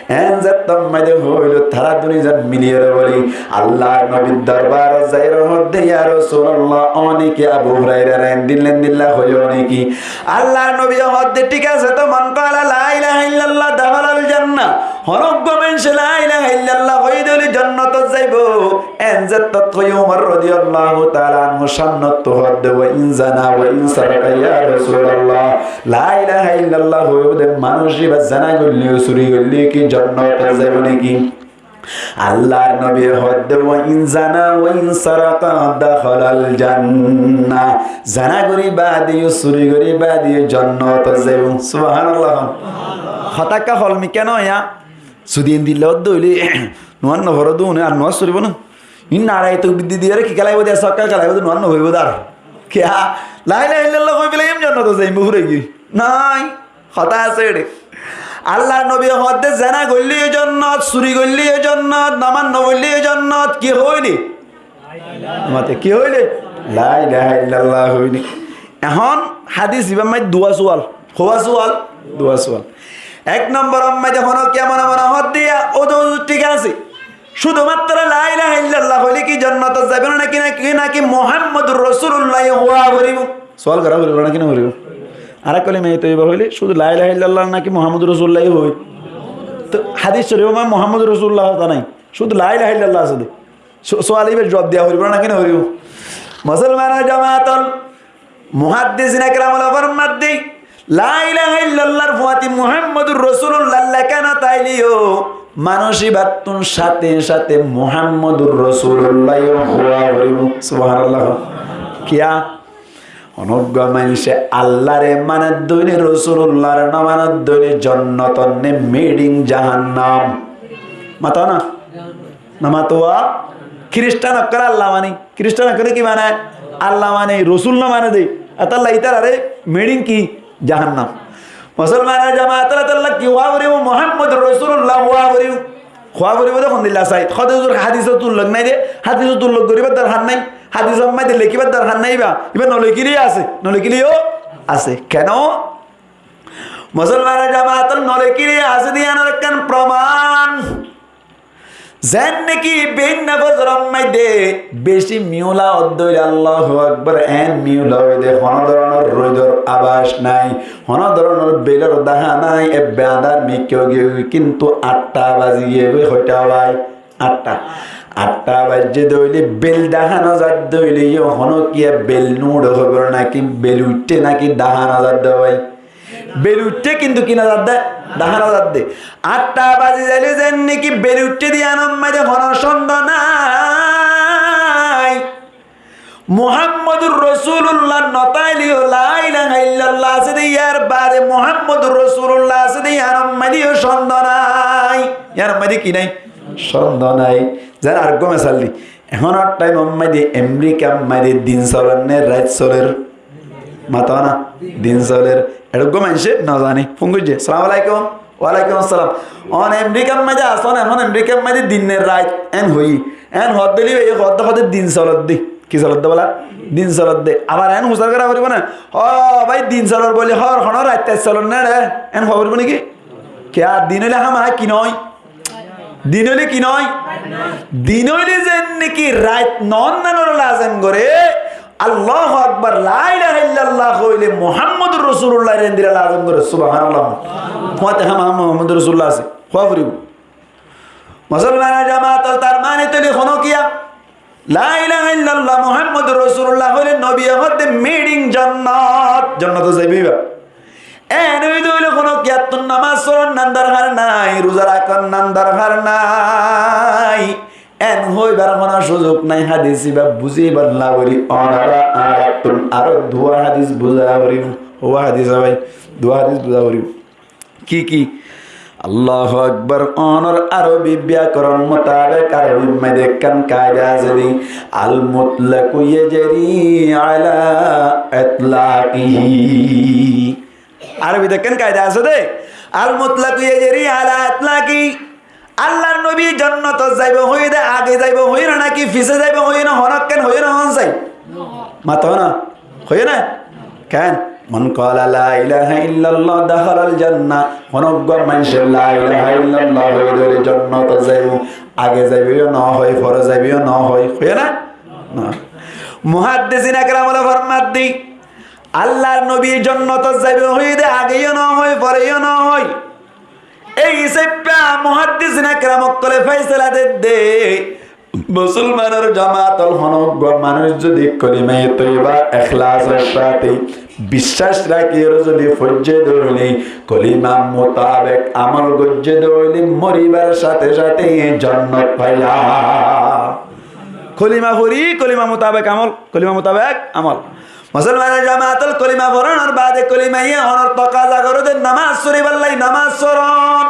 Eén zettót maze hoilo, tará duni zon miliyóre buli Allar nobir dorbarot zaiyóre hoódde, "Ya Rasulallah, ó néki Abu Huraira?" Endilla endilla hoiyó néki? Allar nobiye hoódde, "Thík asé, to man qala la ilaha illallah dakhalal jannah." Honó uggwá maincé la ilaha illallah hoiyé de óile jonnotot zaibo. Eén zettót hoiyé Umar rodiyallahu taala anhu cámnottú hoódde, "Wa in zana wa in saraka, ya Rasulallah, la ilaha illallah hoiyé de manúic íba zena goille yó, suri goille yó ki jonnotot zaibo néki?" Allar nobiye hoódde, "Wa in zana wa in saraka dakhalal jannah." Zena gorí baade yó, suri gorí baade yó jonnotot zaibo. Subhanallah. Hotá ekká hol mikká no yá? Zodi endilla ódde óile, nomaz no foró de une ar nomaz foribó na. Ín naraito biddi diyóre ki kelaibo de, sokka kelaibo de, nomaz no foribó de ar. Kiyá? La ilaha illallah hoi félai em jonnotot zaiyum, fúrai giyói. Nai, hotá asé ére. Allar nobiye hoódde, zena goille yó jonnot, suri goille yó jonnot, nomaz no foille yó jonnot, ki hoile? Mate ki hoile? La ilaha illallah hoile. Ehón hádis ibár maze duwá suwal. Hoiba suwal? Duwá suwal. Ek nombor or maze honó kiyá mone mone hoódde, ó to huzur thík asé, cúdu matro la ilaha illallah hoilé ki jonnot ot zaibo naki, naki, naki Muhammadur Rasulullah hoó foribó? Suwal gorá foribó naki no foribó? Ar ek kolima toiba hoilé cúdu la ilaha illallah naki Muhammadur Rasulullah hoó? To hádis córifor maze Muhammadur Rasulullah hotá nái, cúdu la ilaha illallah asé de. Su-, suwal ibár juwab diya foribó naki no foribó? Musolmanor jamaat ol, muhaddisin ekram ol formadde, la ilaha illallah r fuáñti Muhammadur Rasulullah leká no táileyo manúic ibáttun sáte sáte Muhammadur Rasulullah hoó foribó. Subhanallah. Kiyá? Honó uggwá maincé Allaré manedde óile, Rasulullaré no manedde óile jonnot ne meeting jahannam. Mato na? No mato? Kiristan ókkole Allah mane, Kiristan ókkole ki mane? Allah mane, Rosul no mane de. Etólla ítararé meeting ki? Jahannam. Musolmanor jamaat ol, etólla ki hoó foribó? Muhammadur Rasulullah hoó foribó. Hoó foribó de hondilla said. Hoó de huzur hádisot ullek nái de, hádisot ullek goríbar dorhar nái. Hádisor maze lekíbar dorhar nái ibá. Ibá no lekíleyó asé, no lekíleyó asé. Keno? Musolmanor jamaat ol, no lekíleyó asé de yíanor ekkán proman. Zeén naki beínna fozoror maze beci miyula ódde óile, Allahu Akbar, eén miyula ói de, honó doronor roidor abas nái, honó doronor belor dahá nái, ebbe añdár mikká ói giyói, kintu añçṭa bazi giyói, hoitá bái? Añçṭa. Añçṭa baijjé de óile bel dahá no zadde óile yó honó kiyá bel no uçé hoibar naki, bel uiththé naki dahá no zadde bái? Bel uiththé kintu ki no zadde? Dahá no zadde. Añçṭa bazi zaile zeén naki bel uiththé de yíanor maze honó cóndo nái. Muhammadur Rasulullah no táileyo la ilaha illallah asé de, yar baade Muhammadur Rasulullah asé de, yíanor maze yó cóndo nái. Yíanor maze ki nái? Cóndo nái. Zeén ar uggwá mesal di. Ehónor thaimor maze Amerikar maze din soler né rait soler? Mato na? Din soler. Eçé uggwá maincé no zane. Fon goijjé, "Salamu alaikum." "Walaikum assalam." "One Amerikar maze asón, ehón Amerikar maze din né rait?" Eén hoiyé. Eén hoódde óile, hoódde hoódde din soler de. Ki soler de bola? Din soler de. Abar eén husar gorá foribó na? "Ó bái, din soler buli hoór, honó rait tait soler né re?" Eén hoó foribó naki? Kiyá din óile hámahá ki noó? Din óile ki noó? Din óile zeén naki rait noónnanoré lazem goré, Allahu Akbar, la ilaha illallah hoilé Muhammadur Rasulullah re endilla lazem goré, subhanallah. Fuáñti hámahá Muhammadur Rasulullah asé, hoó foribó. Musolmanor jamaat ol, tar mane tóile honó kiyá? La ilaha illallah Muhammadur Rasulullah hoilé nobiye hoódde meeting jonnot, jonnot zaibo ibá. Eén ói de óile honó kiyattún nomaz foron nan dorhar nái, ruza rakon nan dorhar nái. Eén hoibar honó suzuk nái, hádis ibá buzibálla buli. Onora añárattún aró duwá hádis buzá foribó. Hoó hádis bái, duwá hádis buzá foribó. Ki ki? Allahu Akbar. Onor Arobi byakoron mutabek Arobir maze ekkán kaida asé de, "Al mutlaku yajri ala itlaqihi." Arobit ekkán kaida asé de, "Al mutlaku yajri ala itlaqihi." Allar nobi jonnotot zaibo hoiyé de age zaibo hoiyé né naki fise zaibo hoiyé né, honokkán hoiyé né, hon sai? Mato na. Hoiyé né? Ken? "Man qala la ilaha illallah dakhalal jannah." Honó uggwá maincé la ilaha illallah hoiyé de óile jonnotot zaibo. Age zaibo yó no hoi, fore zaibo yó no hoi. Hoiyé né? No. Muhaddisin ekram ókkole formadde, Allar nobi jonnotot zaibo hoiyé de age yó no hoi, fore yó no hoi. Ei hísafe muhaddisin ekram ókkole faisala dedde, Musolmanor jamaat ol, honó uggwá manúic zodi kolimaye toiba ehlasor sáte biccác rakíyore zodi foijjé de óile, kolima mutabek amol goijjé de óile, moribar sáte sáte jonnot faiba. Kolima fori, kolima mutabek amol, kolima mutabek amol. Musolmanor jamaat ol, kolima foronor baade kolimaye onor takaza goré de nomaz foribálla, nomaz foron.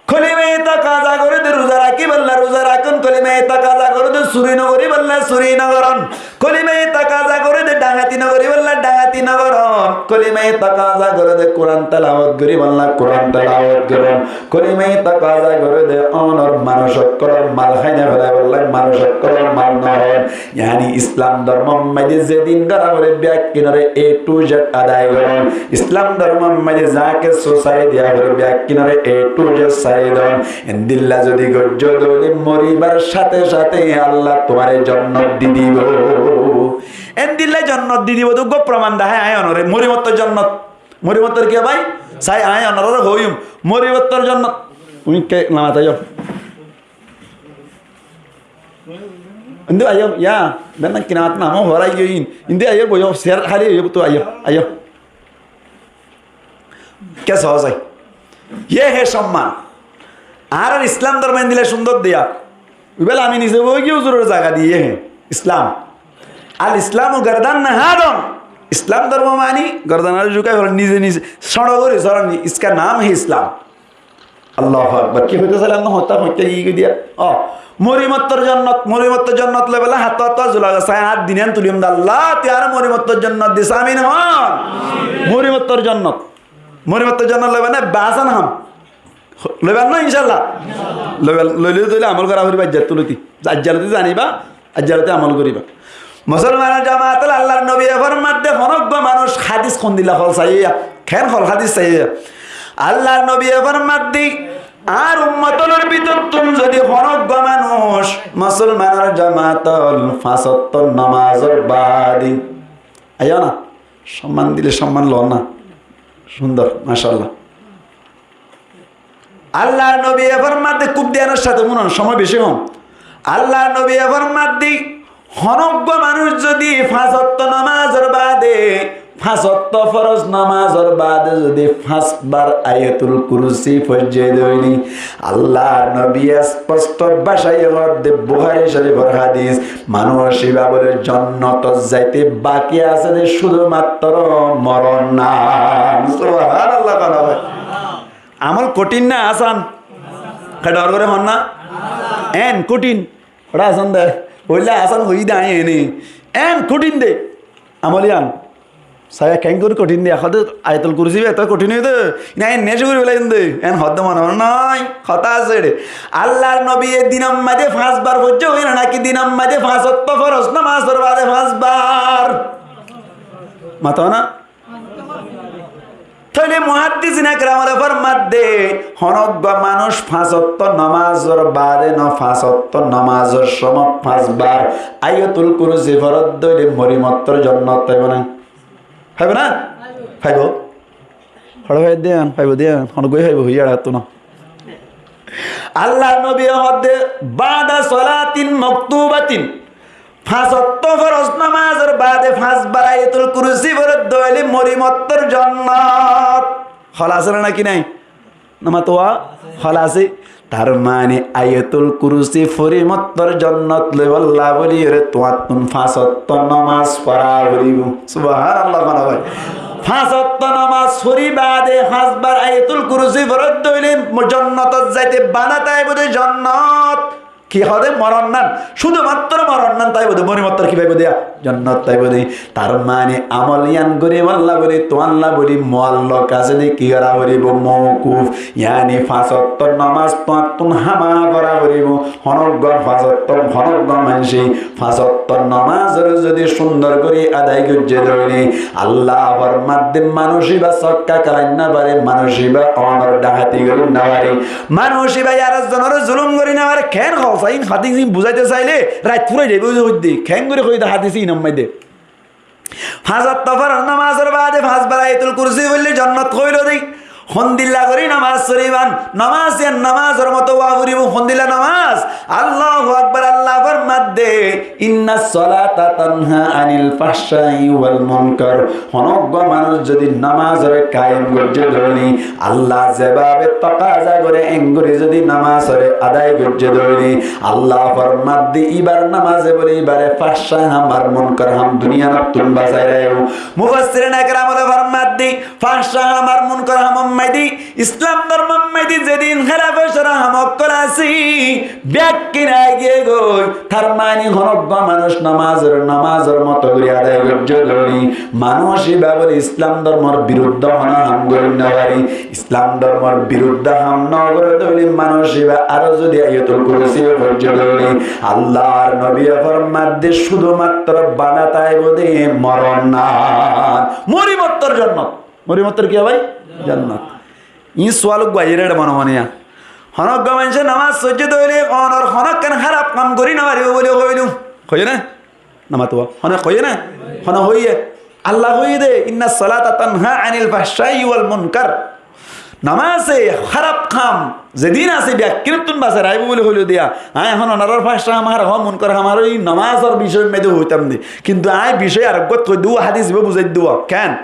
Kolimaye takaza goré de ruza rakíballa, ruza rakón. Kolimaye takaza goré de suri no goríballa, suri no gorón. Kolimaye takaza goré de dahati no goríballa, dahati no gorón. Kolimaye takaza goré de Kuran telawot goríballa, Kuran telawot gorón. Kolimaye takaza goré de onor manúic ókkolor mal hái no felaiballa, manúic ókkolor mal no hón. Yáni Islam dórmor maze zedin gorá foré beggúnore A to Z adai goron. Islam dórmor maze za kessú sári diya foré beggúnore A to Z sári don. Endilla zodi goijjó de óile moribar sáte sáte Allah tuáre jonnot di dibo. Endilla jonnot di dibo de uggwá proman dahái añí onore. Moribar to jonnot. Moribar to ki bái? Sai añí onorare hoiyum. Moribar to jonnot. Tuñí ke lamata yo. Indi aiyó, ya, benna kinamat namo horai giyóin. Indi aiyó, boiyó, ser hali aiyó, tu aiyó, aiyó. Ke soó sai? Ye he somman. Añárar Islam dórmo endilla cúndor diya. Ibá ami nize boi giyé huzuror zaga diye he. Islam. Al Islamu gardan nahadon. Islam dórmo mani gardan ar jukai hol nize nize. Sóñço gori sóñço ni. Iska nam he Islam. Allahu Akbar. Ki hoito sailam na hotá hoitá giyé diya? Ó, moribar to jonnot, moribar to jonnot loi bela hát, hát zula gasa, hát din tuliyum de Allah, tui añáre moribar to jonnot dis, amin hon. Moribar to jonnot. Moribar to jonnot loiba na, basan ham. Loiba na, inshallah. Loiba, loile toile amol gora foribo, ajjar tuloti. Ajjar tuloti zaniba, Aijja rati amol goriba. Musolmanor jamaat ol, Allar nobiye formadde, honó uggwá manúc, hadis hondilla hol saiyá, ken hol hadis saiyá. Allar nobiye formadde, añár ummot olor bútottún zodi honó uggwá manúc, musolmanor jamaat ol, fañs otto nomazor baade, aiyó na, somman dile somman loó na, cúndor, macállah. Allar nobiye formadde, kúb diyánor sáte fúnon, somoi beci hom. Allar nobiye formadde, honó uggwá manúc zodi fañs otto nomazor baade, fañs otto foroz nomazor baade zodi fañs bar Ayatul Kursi foijje de óile, Allar nobiye esposto bácaye hoódde, Buhári Córifor hadis, manúc ibá bóle jonnotot zaite baki asé de cúdu matro moron nan. Subhánallah, bála bái. Amol kothín na asán? Kethor gorí hon na? En kothín. Óra asán de. Óile asán hoiyí de añí ene. En kothín de. Amol yián. Saiyá keéngorí kothín de. Ehón de Ayatul Kursi bá eto kothín óiye de. Iín añí enne cúru gorí felaiyum de. En hoódde mone mone nái. Hotá asé ere. Allar nobiye dinor maze fañs bar foijje óiye na, náki dinor maze fañs otto foroz nomazor baade fañs bar? Mato na? Tóile muháddisine keram ókkole formadde, honó uggwá manúc fañs otto nomazor baade no, fañs otto nomazor somot fañs bar Ayatul Kursi foredde óile mori mottor jonnot faibo na? Faibo na? Faibo. Hora faibo de, faibo de, honó uggwá faibo, hoiyé ar to no. Allar nobiye hoódde, "Ba'da salatin maktubatin", fañs otto foroz nomazor baade fañs bar Ayatul Kursi foredde óile mori mottor jonnot. Hol asé na náki nái? Nomaz to hol asé. Tar mane Ayatul Kursi fori mottor jonnot loibolla buli ore tuáñttun fañs otto nomaz fora foribo. Subhánallah, mone bái. Fañs otto nomaz fori baade fañs bar Ayatul Kursi foredde óile mo-, jonnotot zaite bana táibo de jonnot. Ki hoó de? Moron nan. Cúdu matro moron nan táibo de. Mori mottor ki faibo de? Jonnot táibo de. Tar mane amol yián goríbolla buli, tuáñlla buli, muallok asé de ki gora foribo? Mouquf. Yáni fañs otto nomaz tuáñttun hámaha fora foribo. Honó uggwá fañs otto, honó uggwá maincé fañs otto nomazore zodi cúndor gorí adai goijje de óile, Allah formadde manúc ibá sokka kelai no fare, manúc ibá onor dahati gorí no fare, manúc ibá ar ekzonore zulum gorí no fare. Ken hol sai, iín hotá iín buzaito saile rait furai zaibo hoidde. Ken gorí hoiyé de hadis iínor maze. Fañs otto foroz nomazor baade fañs bar Ayatul Kursi foille jonnot hoilo de. Hondilla gorí nomaz foriban, nomaz yián nomazor moto ówa foribo, hondilla nomaz? Allahu Akbar, Allah formadde, "Innas salata tanha anil fahshai wal munkar." Honó uggwá manúc zodi nomazore kayem goijje de óile, Allah zebabe takaza gore engorí zodi nomazore adai goijje de óile, Allah formadde, ibar nomaze buli ibare fahsha ham ar munkar ham duniyanottun basai raibo. Mufassirine keram ókkole formadde, fahsha ham ar munkar ham Edi Islam dormor maze zedún háraf córa ham ókkol asé, beggín aigiyé goi. Tar mani honó uggwá manúc nomazor, nomazor moto gorí adai goijjé dóri, manúc íba bóle Islam dormor biruddé honó ham gorí no fare. Islam dormor biruddé ham no goré dóri manúc íba aró zodi Ayatul Kursi foijjé dóri, Allar nobiye formaidde cúdu matro banda táibo de moron nat, mori mottor jonnot. Mori mottor ki bái? Jonnot. Iín sual uggwá aiyér ede mone mone ya. Honó uggwá maincé nomaz foijjé dóile onor honó ekkán háraf ham gorí no faribo bóli hoilum. Hoiyé né? Nomaz tuwa. Hone hoiyé né? Hone hoiyé? Allah hoiyé de, "Inna salata tanha anil fahshai wal munkar." Nomaze háraf ham zedún asé beggínottún basai raikíbo bóli hoilé diya. Añí ehón onorar fahsha ham ar munkar ham ar ei nomazor bicóyor maze hoitam de. Kintu añí bicóy ar uggwá hoi diyum, hádis íba buzái diyum. Ken?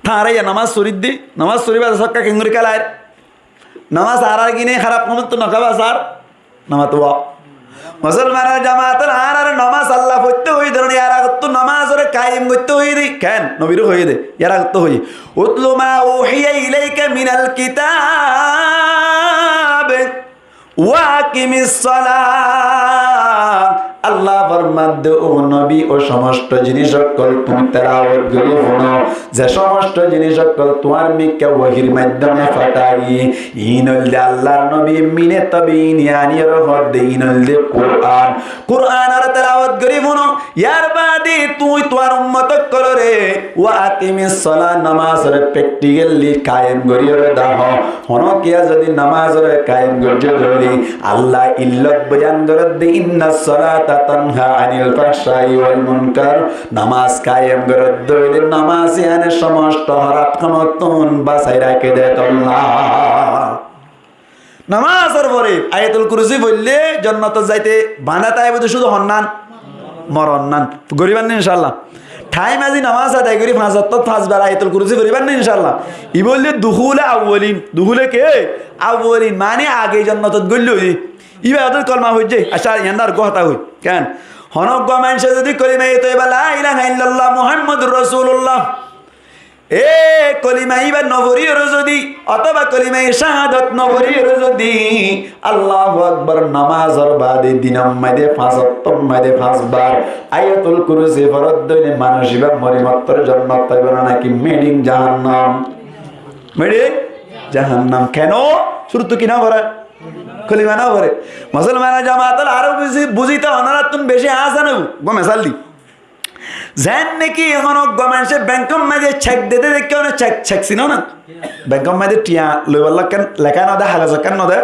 Tará yá nomaz foridde, nomaz foribar sókka kengori kélair. Nomaz añárar kine háraf hamottú no kaba sar, nomaz tuwa. Musolmanor jamaat, añárar nomaz Allah foitté hoiyé de, yar agottú nomazoré kayem goitté hoiyé de, ken? Nobiré hoiyé de, yar agottú hoiyé. "Utlu ma uhiya ilaika minal kitab." Wa aqimis salah. Allah formadde, "Ó nobi, ó somosto jinis ókkol tuñí telawot gorí fúno, ze somosto jinis ókkol tuáñr mikká wahir maiddome fatai, iín óilde Allar nobi mine tobe iín iániyore hoódde, iín óilde Kuran. Kuranore telawot gorí fúno." Yar baade tuñí tuáñr ummot ókkolore, "Wa aqimis salah", nomazore practically kayem goríyore dahó. Honó kiyá zodi nomazore kayem goijjé dóile, Allah illot boyan gorédde, "Inna salata tanha anil fahshai wal munkar." Nomaz kayem gorédde óile nomaz yíane somosto háraf hamottún basai raké de tolla. Nomazor fore Ayatul Kursi foille jonnotot zaite banda táibo de cúdu honnan? Moronnan. Goríban né incállah? Thaim azi nomaz adai gorí fañs ottó fañs bar Ayatul Kursi foríban né incállah? Ibá óilde duhule awwalin. Duhule ke? Awwalin. Mani age jonnotot goillé óiye. Ibá óilde kolima foijjé. Accá, yián ar uggwá hotá hoi. Ken? Honó uggwá maincé zodi kolima toiba la ilaha illallah Muhammadur Rasulullah E kolima íba no foriyóre zodi, otóba kolima cáhadot no foriyóre zodi, Allahu Akbar nomazor baade dinor maze fañs ottór maze fañs bar Ayatul Kursi foredde óile manúic íba mori mottor jonnot táibo né náki meçing jahannam? Meçing jahannam. Keno? Cúruttu ki no fore? Kolima no fore. Musolmanor jamaat ókkol, aró buzito onorattún beci asán óibo. Uggwá mesal di. Zeén niki honó uggwá maincé benkor maze cek dede deikkó né, cek, cek sino né? Benkor maze thiañ loibar lekkán leká no de, hagos ekkán no de.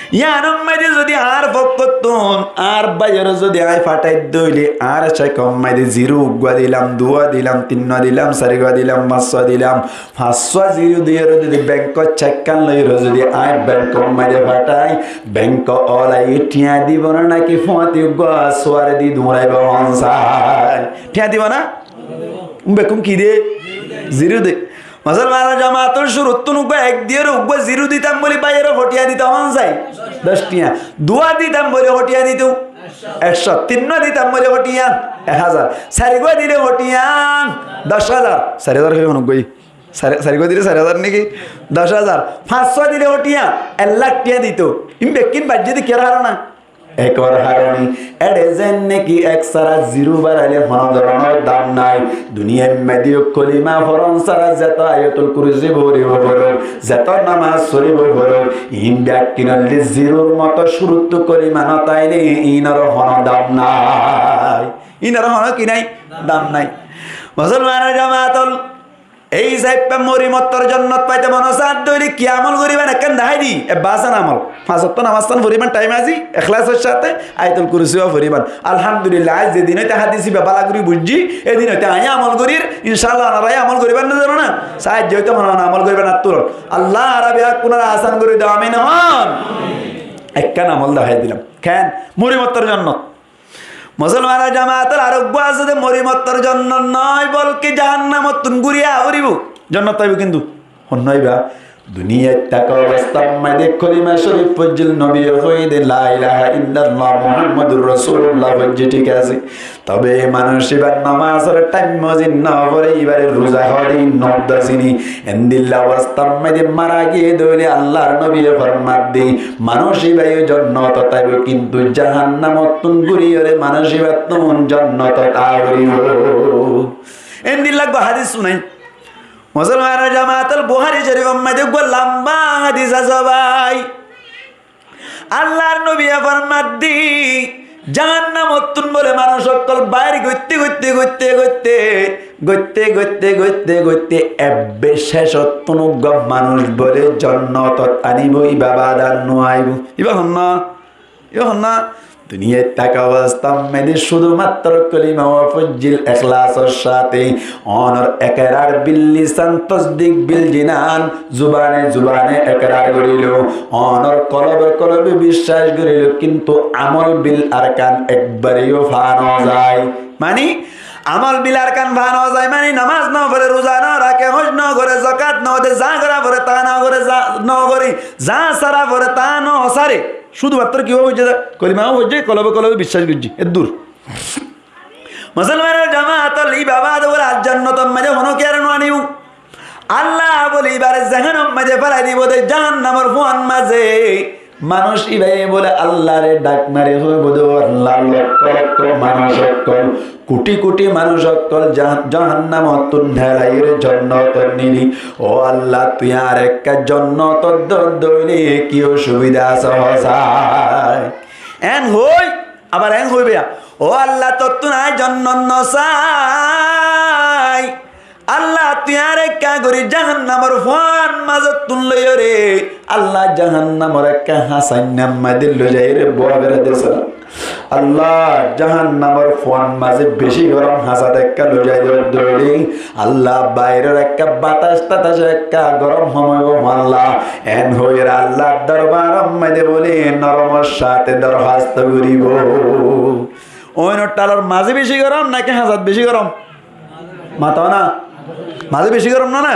Yiánor maze zodi añár fokkottún añár báiyore zodi añí fathai dóile, añár cekor maze ziro uggwá dilam, duwá dilam, tinnwá dilam, sarigwá dilam, fañsswá dilam, fañsswá ziro diyóre zodi benkor cekkán loiyóre zodi añí benkor maze fathai, benko olaye thiañ dibo né náki fúañti uggwá suwari di duñraibo hon sai? Thiañ dibo né? Um bekkún ki de? Ziro de. Musolmanor jamaat ókkol, cúruttún uggwá ek diyóre uggwá ziro ditam bóli báiyore ho thiañ dito hon sai? Doc thiañ. Duwá ditam bóli ho thiañ dito? Ekcó. Tinnwá ditam bóli ho thiañ? Ek házar. Sarigwá dile ho thiañ? Doc házar. Sari házar hoi honó uggwá. Sari, sarigwá dile sari házar niki? Doc házar. Fañsswá dile ho thiañ? Ek lak thiañ dito. Im bekkín baijjé de kiyór harone? Ekor harone. Eçe zeén niki ek sára ziro baraile honó dóronor dam nai. Duniyair maze kolima foron sára zeto Ayatul Kursi foribo foró, zeto nomaz foribo foró, iín bekkín óilde ziror moto cúruttu kolima no táile iínor honó dam nai. Iínor honó ki nai? Dam nai. Musolmanor jamaat ókkol, ei hísafe mori mottor jonnot faite mone sádde óile ki amol goríban ekkán dahái di, ebbe asán amol. Fañs ottó nomaztán foriban thaim azi, eklasor sáte, Ayatul Kursiwá foriban. Alhamdulillah, añí zedin óite hádis íba bála gorí buijjí, edin óite añí amol gorír, incállah onorá amol goríban né zano né? Saáijje óite honó honó amol goríban attúrol. Allah añára beggúnore asán gorí do, amin hon. Ekkán amol dahái dilam. Keén? Mori mottor jonnot. Musolmanor jamaat ókkol, aró uggwá asé de mori mottor jonnot no, bolke jahannamottún gúri aá foribo. Jonnot táibo kintu honnúa íba? Duniyait táka obostár maze kolima córif foijjíl, nobiye hoiyé de, "La ilaha illallah Muhammadur Rasulullah" foijjé, thík asé. Tobe manúic íba nomazor thaim mozin no fore, íbare ruza hoó de, no dosini. Endilla obostár maze mara giyé de óile Allar nobiye formar de, manúic íba yó jonnotot aibo, kintu jahannamottún gúriyóre manúic íbattún jonnotot aá foribó. Endilla uggwá hadis cúnai. Musolmanor jamaat ol, Buhári Córifor maze uggwá lamba hadis asé bái. Allar nobiye formar de, jahannamottún bóle manúic ókkol bair goitte, goitte, goitte, goitte, goitte, goitte, goitte, goitte, ebbe cécottún uggwá manúic bóle jonnotot anibo, íba bad ar no aibo. Íba hon na? Íba hon na? Duniyait táka obostár maze cúdu matro kolima foijjíl eklasor sáte, onor ekerar bil lisan, tosdik bil jinan, zubane zubane ekerar gorílo, onor kolobe kolobe biccác gorílo, kintu amol bil arkan ekbare yó fa no zai. Mani, amol bil arkan fa no zai, mani, nomaz no fore, ruza no raké, hój no goré, zakat no de, za gora fore ta no goré, za no goré, za sára fore ta no sáre. Cúdu matro ki óiye de, kolima foijjé, kolobe kolobe biccác goijjé, eddur. Musolmanor jamaat ol, íba bade bóle ar jonnotor maze honó kiyóre no anibo. Allah bóle íbare zehénor maze félai dibo de, jahannamor fuan maze. Manúic íbaye bóle Allare dhak mari hoibo de, "Ó Allah, lokko lokko manúic ókkol, kuthi kuthi manúic ókkol ja-, jahannamottún nelaiyóre jonnotot nili. Ó Allah, tui añáre ekká jonnotot dor de óile ki osubida asé hosai?" En hoi, abar en hoibo, "Ó Allah, tottún añí jonnot no sai. Allah, tui añáre ekká gorí jahannamor fuan mazottún loiyóre, Allah, jahannamor ekká hás ainnar maze loizaiyóre bua gorí de sá. Allah, jahannamor fuan maze beci gorom, hásat ekká loizai de óile, Allah, bairor ekká batas tatas ekká gorom hom óibo, Allah." En hoiyóre Allar dorbaror maze bóle noromor sáte dorhast goríbo. Óinor thalor maze beci gorom naki hásat beci gorom? Mato na? Maze beci gorom no na?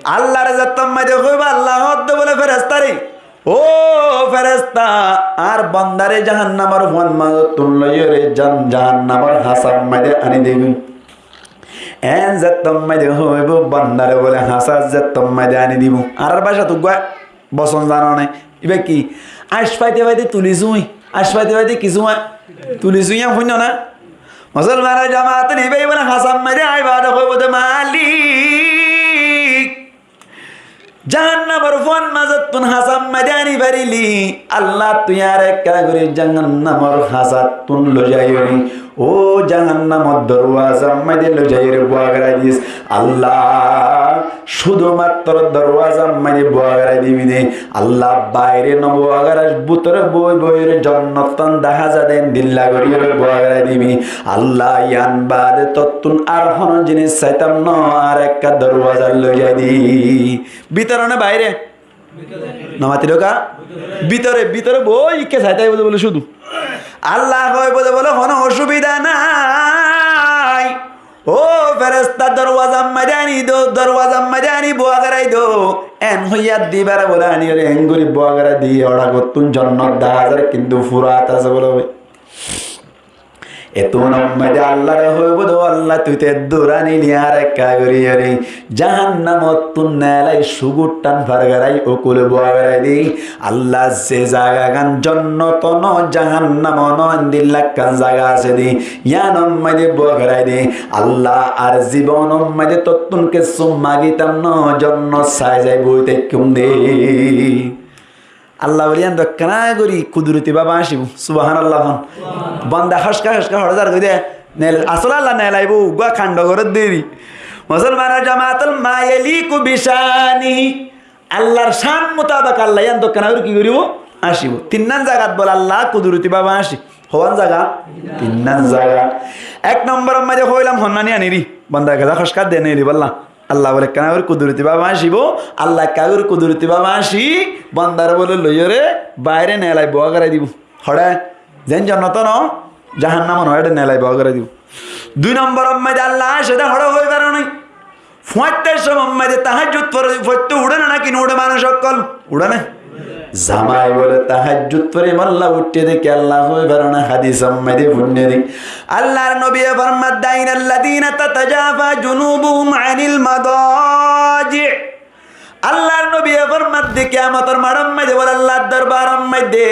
Allare zettót maze hoibo, Allah hoó de bóle ferestare, "Ó feresta, añár bondare jahannamor fuan mazottún loiyóre jan-, jahannamor hásar maze ani dibi." En zettót maze hoibo, bondare bóle hásat zettót maze ani dibo. Añárar bácat uggwá bosón zano né? Íba ki? Añc faite faite tuli sui. Añc faite faite ki sui? Tuli sui, añc fuinno na? Musolmanor jamaat ol, íba íba hásar maze aibade hoibo de, "Malik, jahannamor fuan mazottún hásar maze ani farili, Allah, tui añáre ekká gorí jahannamor hásattún loizaiyóre, ó jahannamor dorwazar maze loizaiyóre bua gorí dis." Allah, cúdu matro dorwazar maze bua gorí dibi de. Allah, baire no bua gorí, bútore boi boiyóre jonnottán dahá za de endilla goríyóre bua gorí dibi. Allah, yián bade tottún ar honó jinis saitam no, ar ekká dorwaza loizai de. Bútore né baire? No mati dóka? Bútore, bútore boi ikká sai táibo de bóle cúdu. Allah hoibo de bóle, "Honó osubida nai. Ó feresta, dorwazar maze ani do, dorwazar maze ani bua gorí do." En hoiyóre íbare bóle aniyóre en gorí bua gorí di, óra gottún jonnot dahá zar, kintu furat asé bóle. Ettún maze Allare hoibo de, "Ó Allah, tui to eddur anili, añáre ekká gorí yóre jahannamottún nelai sugurtán far gorai, ókule bua gorí di." Allah, ze zagagan jonnot no, jahannam no, endilla ekkán zaga asé de, yiánor maze bua gorí de. Allah, ar zibonor maze tottún kessú magitam no, jonnot sai sai boi táikkum de. Allah bóle, yián de ekkán gorí kuduroti bábe añcibó. Subhanallah hon. Banda háska háska hoçé zar goi de. Nel-, asóle Allah nelaibo, uggwá kando gorer deri. Musolmanor jamaat ol, "Ma yaliqu bi shanihi." Allar cán mutabek Allah yián de ekkán gorí ki goríbo? Añcibó. Tinnán zagat bóle Allah kuduroti bábe añci. Hoán zaga? Tinnán zaga. Ek nomboror maze hoilam honnán yián eri. Banda háska háska de neli bólla. Allah bóle ekkán gorí kuduroti bábe añcibó, Allah ekkán gorí kuduroti bábe añci, bandare bóle loiyóre baire nelai bua gorí dibo. Hoçé? Zeén jonnot no, jahannam no, ére nelai bua gorí dibo. Dui nomboror maze Allah añce de hoçé hoi faro né. Fuáñttar somot maze tahajjud fore, foitto uçé né náki no uçé manúc ókkol? Uçé né? Zamai bóle tahajjud fore, molla uiththé de ki Allah hoi fare na, hadis or maze funné de. Allahr nobiye formadde, "Ainal ladina tatajafa junubuhum anil madaji." Allahr nobiye formadde, kiyamotor maçor maze bóle Allahr dorbar or maze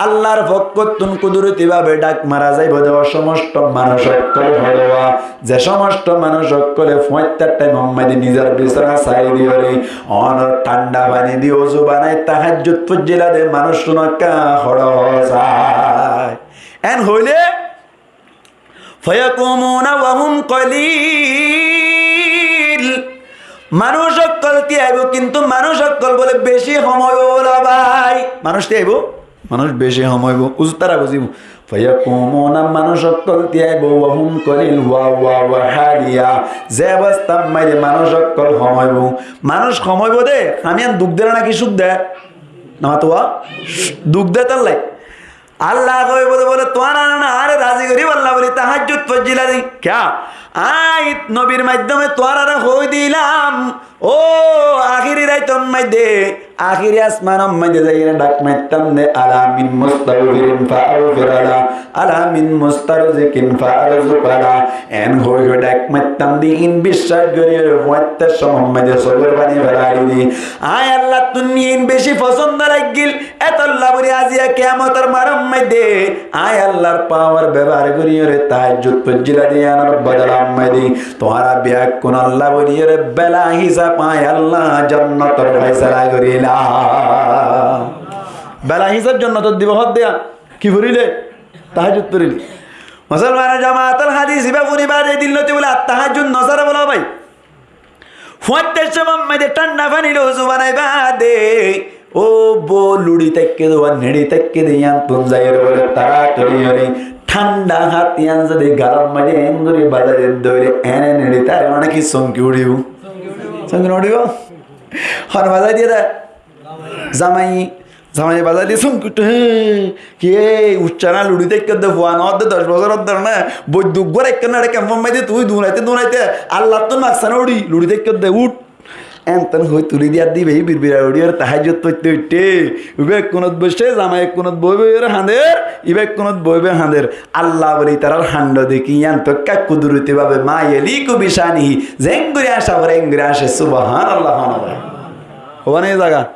Allahr fokkóttun kuduroti bábe dhak mara zaibo de, ó somosto manúc ókkol hoçé, ze somosto manúc ókkole fuáñttar thaim or maze nizor bisona sai diyóre, onor thánda faní di uzu banai tahajjud foijjíla de manúc cún ókkol hoçé. En hoilé fayakumuna wa hum qalil. Manúc ókkol tíaibo, kintu manúc ókkol bóle beci hom óibo bóle bái. Manúc tíaibo, manúc beci hom óibo. Uzu tara buzibo. Fayakumuna, manúc ókkol tíaibo, wa hum qalil, wa, wa, wa haliya. Ze obostár maze manúc ókkol hom óibo. Manúc hom óibo de, hamiyan duk der náki suk der? Namatuwa? Duk der tallai. Allah hoibo de bóle, tuáñra na añáre razi goríballa bóli tahajjud foijjíla de. Kiyá? Añí nobir maiddome tuáñrare hoi dilam, ó, ahéri raitor maze, ahéri asmanor maze zaiyóre dhak maittam de, "Ala min mustaghfirin fa aghfir lah, ala min mustarzikin fa arzuq lah." En hoi hoi dhak maittam de, in biccác goríyore fuáñttar somot maze sokor faní félai de. Añí Allattún in beci fosón laggíl, etolla bóli aziya kiyamotor maçor maze añí Allahr pawar bebohár goríyore tahajjud foijjíla de, iyanor bodolar maze tuáñra beggúnolla bóliyore bela hísab añí Allah jonnotor faisala gorílam. Bela hísab jonnotot dibo hoddé, ki foríle? Tahajjud foríle. Musolmanor jamaat, al hadis ibá fúni baade dil lóti bóle, ar tahajjud no sáre bóle bái. Fuáñttar somot maze thánda faní loi uzu banai baade, ó bo, luçi táikke de, neçi táikke de, iyanttún zaiyóre bóle toratori óre thánda hát iyan zodi galor maze en gorí bazai de óile, ene neçi tare mane ki sonki uçíbo? Sonki no uçíbo? Hone bazai diye de? Zamai. Zamai bazai de sum kuttu, hé, ki e, ucca na, luçi táikke de, fua no de, doc bosór de na, boiddu uggwá raikké na, ere kemfor maze tui dunaite dunaite, Allattú maksa na uçí, luçi táikke de, uth. Enton hoi tuli diyar de, ibá birbira uçí ar tahajjud foitto uiththé. Ibá ekkunot boicce, zamai ekkunot boibe, ere hañder, ibá ekkunot boibe hañder. Allah bóle, itarar hañdo deki, iyan to ekka kuduroti bábe, ma yaliqu bi shanihi, zengori añca fore, engori añce, subhanallah, hone bái. Hobá ne zaga?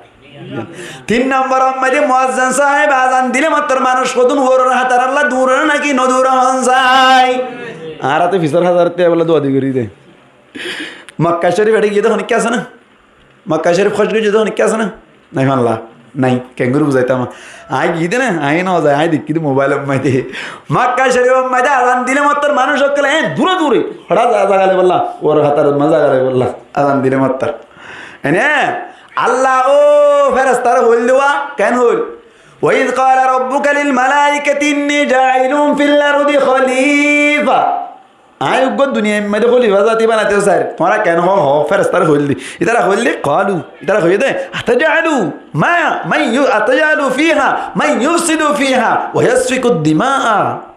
Tin nombor or maze muazzin sáheb azan dile mottor manúc hodún uoror hátaralla dure náki no dure hon sai? Añára to fisor hátarottú ebolla duadi gorí de. Makka Corif ere giyé de honikka asé na? Makka Corif hóc goijjé de honikka asé na? Nai falla. Nai. Kengori buzaitam? Añí giyí de na, añí no zai, añí dekí de mobail or maze. Makka Corif or maze azan dile mottor manúc ókkole, e, dure dure. Hoçá za-, zaga loi bolla. Uoror hátarot maze zaga loi bolla. Azan dile mottor. Ene, Allah ó ferestar hoil de, ken hoil? Wa iz qala rabbuka lil malaikati inni ja'ilun fil ardi khalifa. Añí uggwá duniyai maze khalifa zati banaito sair. Tuáñra ken ho, ho, ferestar hoil de. Itara hoil de, qalu. Itara hoil de, ataj'alu ma, man yu-, ataj'alu fiha man yufsidu fiha wa yasfiku dimaa.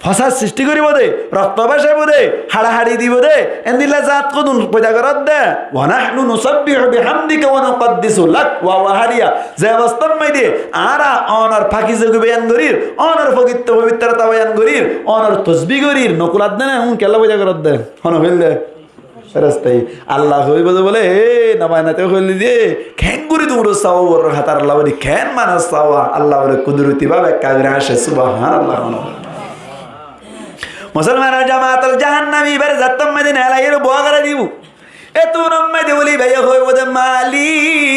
Fosad sristi goribo de, rokto bacaibo de, haçahaçi dibo de, endilla zat hodún foida goródde. Wa nahnu nusabbihu bihamdika wa nuqaddisu lak wa, wa haliya. Ze obostar maze añára onor fakizogi boyan gorir, onor fokitto fobitrota boyan gorir, onor tosbi gorir, no kuladde na, un kella foida goródde. Hone hoil de? Ferestai. Allah hoibo de bóle, e, no banaito hoil de, kengori dure saibo uoror hátaralla bóle, ken manúc saibo, Allah bóle kuduroti bábe ekka gori añce, subhanallah, hone. Musolmanor jamaat, al jahannami ibare zattor maze nelai ere bua gorai dibo. Ettún or maze bóle ibá hoibo de, Malik,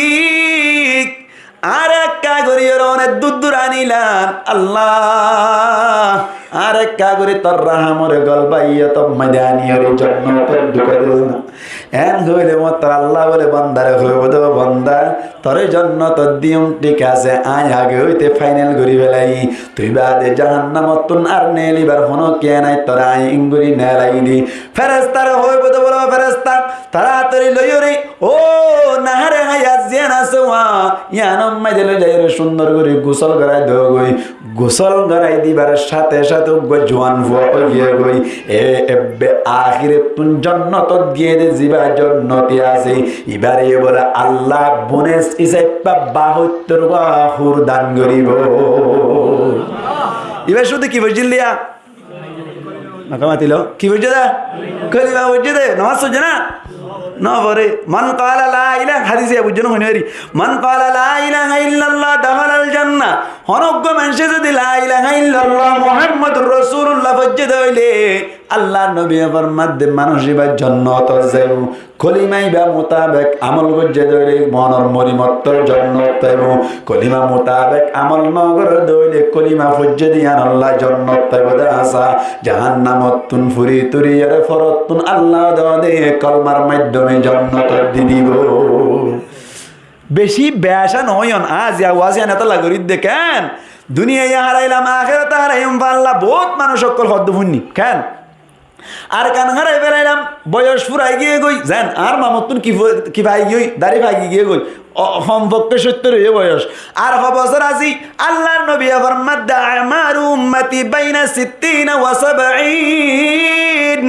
añáre ekka gori ere one dur dur anilan, Allah, añáre ekka gori tor rahamor gol baiyot or maze ani ere jonnot ot dukai de na. En hoile mottor Allah bóle bandare hoibo de, banda, tore jonnot ot diyum, thík asé, añí age óite fainal gori felai, tui bade jahannamottún ar nelibar hono kiyé nai, tore añí engori nelai di. Ferestare hoibo de bóle, feresta, toratori loiyore, ó, nahare hayat ziyan asé, Yián or maze loi zaiyóre cúndor gorí gusól gorái dogói. Gusól gorái dibar cáte cáte uggwá juan fua ói giyé goi. E ebbe ahérattún jonnotot giyé de, zibá jonnoti asé, ibáre bóle Allah bonus hísabe bahóttor gwa hur dan goríbo. Ibá cúde ki foijjé de? Maká matilo. Ki foijjé de? Kolima foijjé de. Nomaz foijjé na? No fore. Man qala la ilaha, hádis e buijjó na hoinó eri. Man qala la ilaha illallah dakhalal jannah. Hono uggwá maincé zodi la ilaha illallah Muhammadur Rasulullah foijjé de óile, Allar nobiye formadde manúic ibá jonnotot zaibo. Kolima ibá mutabek amol goijjé de óile monor morimottor jonnot faibo. Kolima mutabek amol no goré de óile, kolima foijjé de yián olla jonnot faibo de asá. Jahannamottún furi turi ere forottún Allah dode kolmar maiddome jonnotot di dibo. Beci beacá no óiyon, añí ziya waz yián etolla gorí de ken? Duniyai harailam, ahérato haraiyum falla, bout manúic ókkol hoó de fúinni. Ken? Arkan hárai felailam, boyos furai giyé goi, zen, añár mamottún ki fo-, ki fai giyé goi, dari fai giyé goi, o, hom fokke cóttor óiye boyos. Ar ho bosór así, Allar nobiye formadde, "A'maru ummati baina sittina wa sab'in."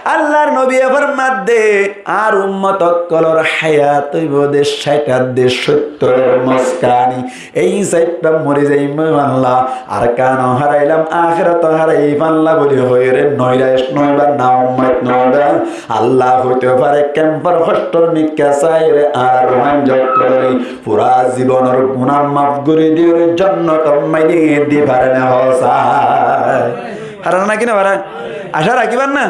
Allar nobiye formadde, añár ummot ókkolor hayat óibo de cáit adde cóttoror moskani. Ei hísabe mori zaiyum falla, Arkano harailam, ahérato harai falla buli hoiyóre noiraic noiba, naummed noiba. Allah hoito fare kempor hostor mikká saiyóre añára Ruáingga ókkolore fura zibonor guná maf gorí diyóre jonnot maze di fare né hoó sai. Fare né ki no fare? Acá rakíba né?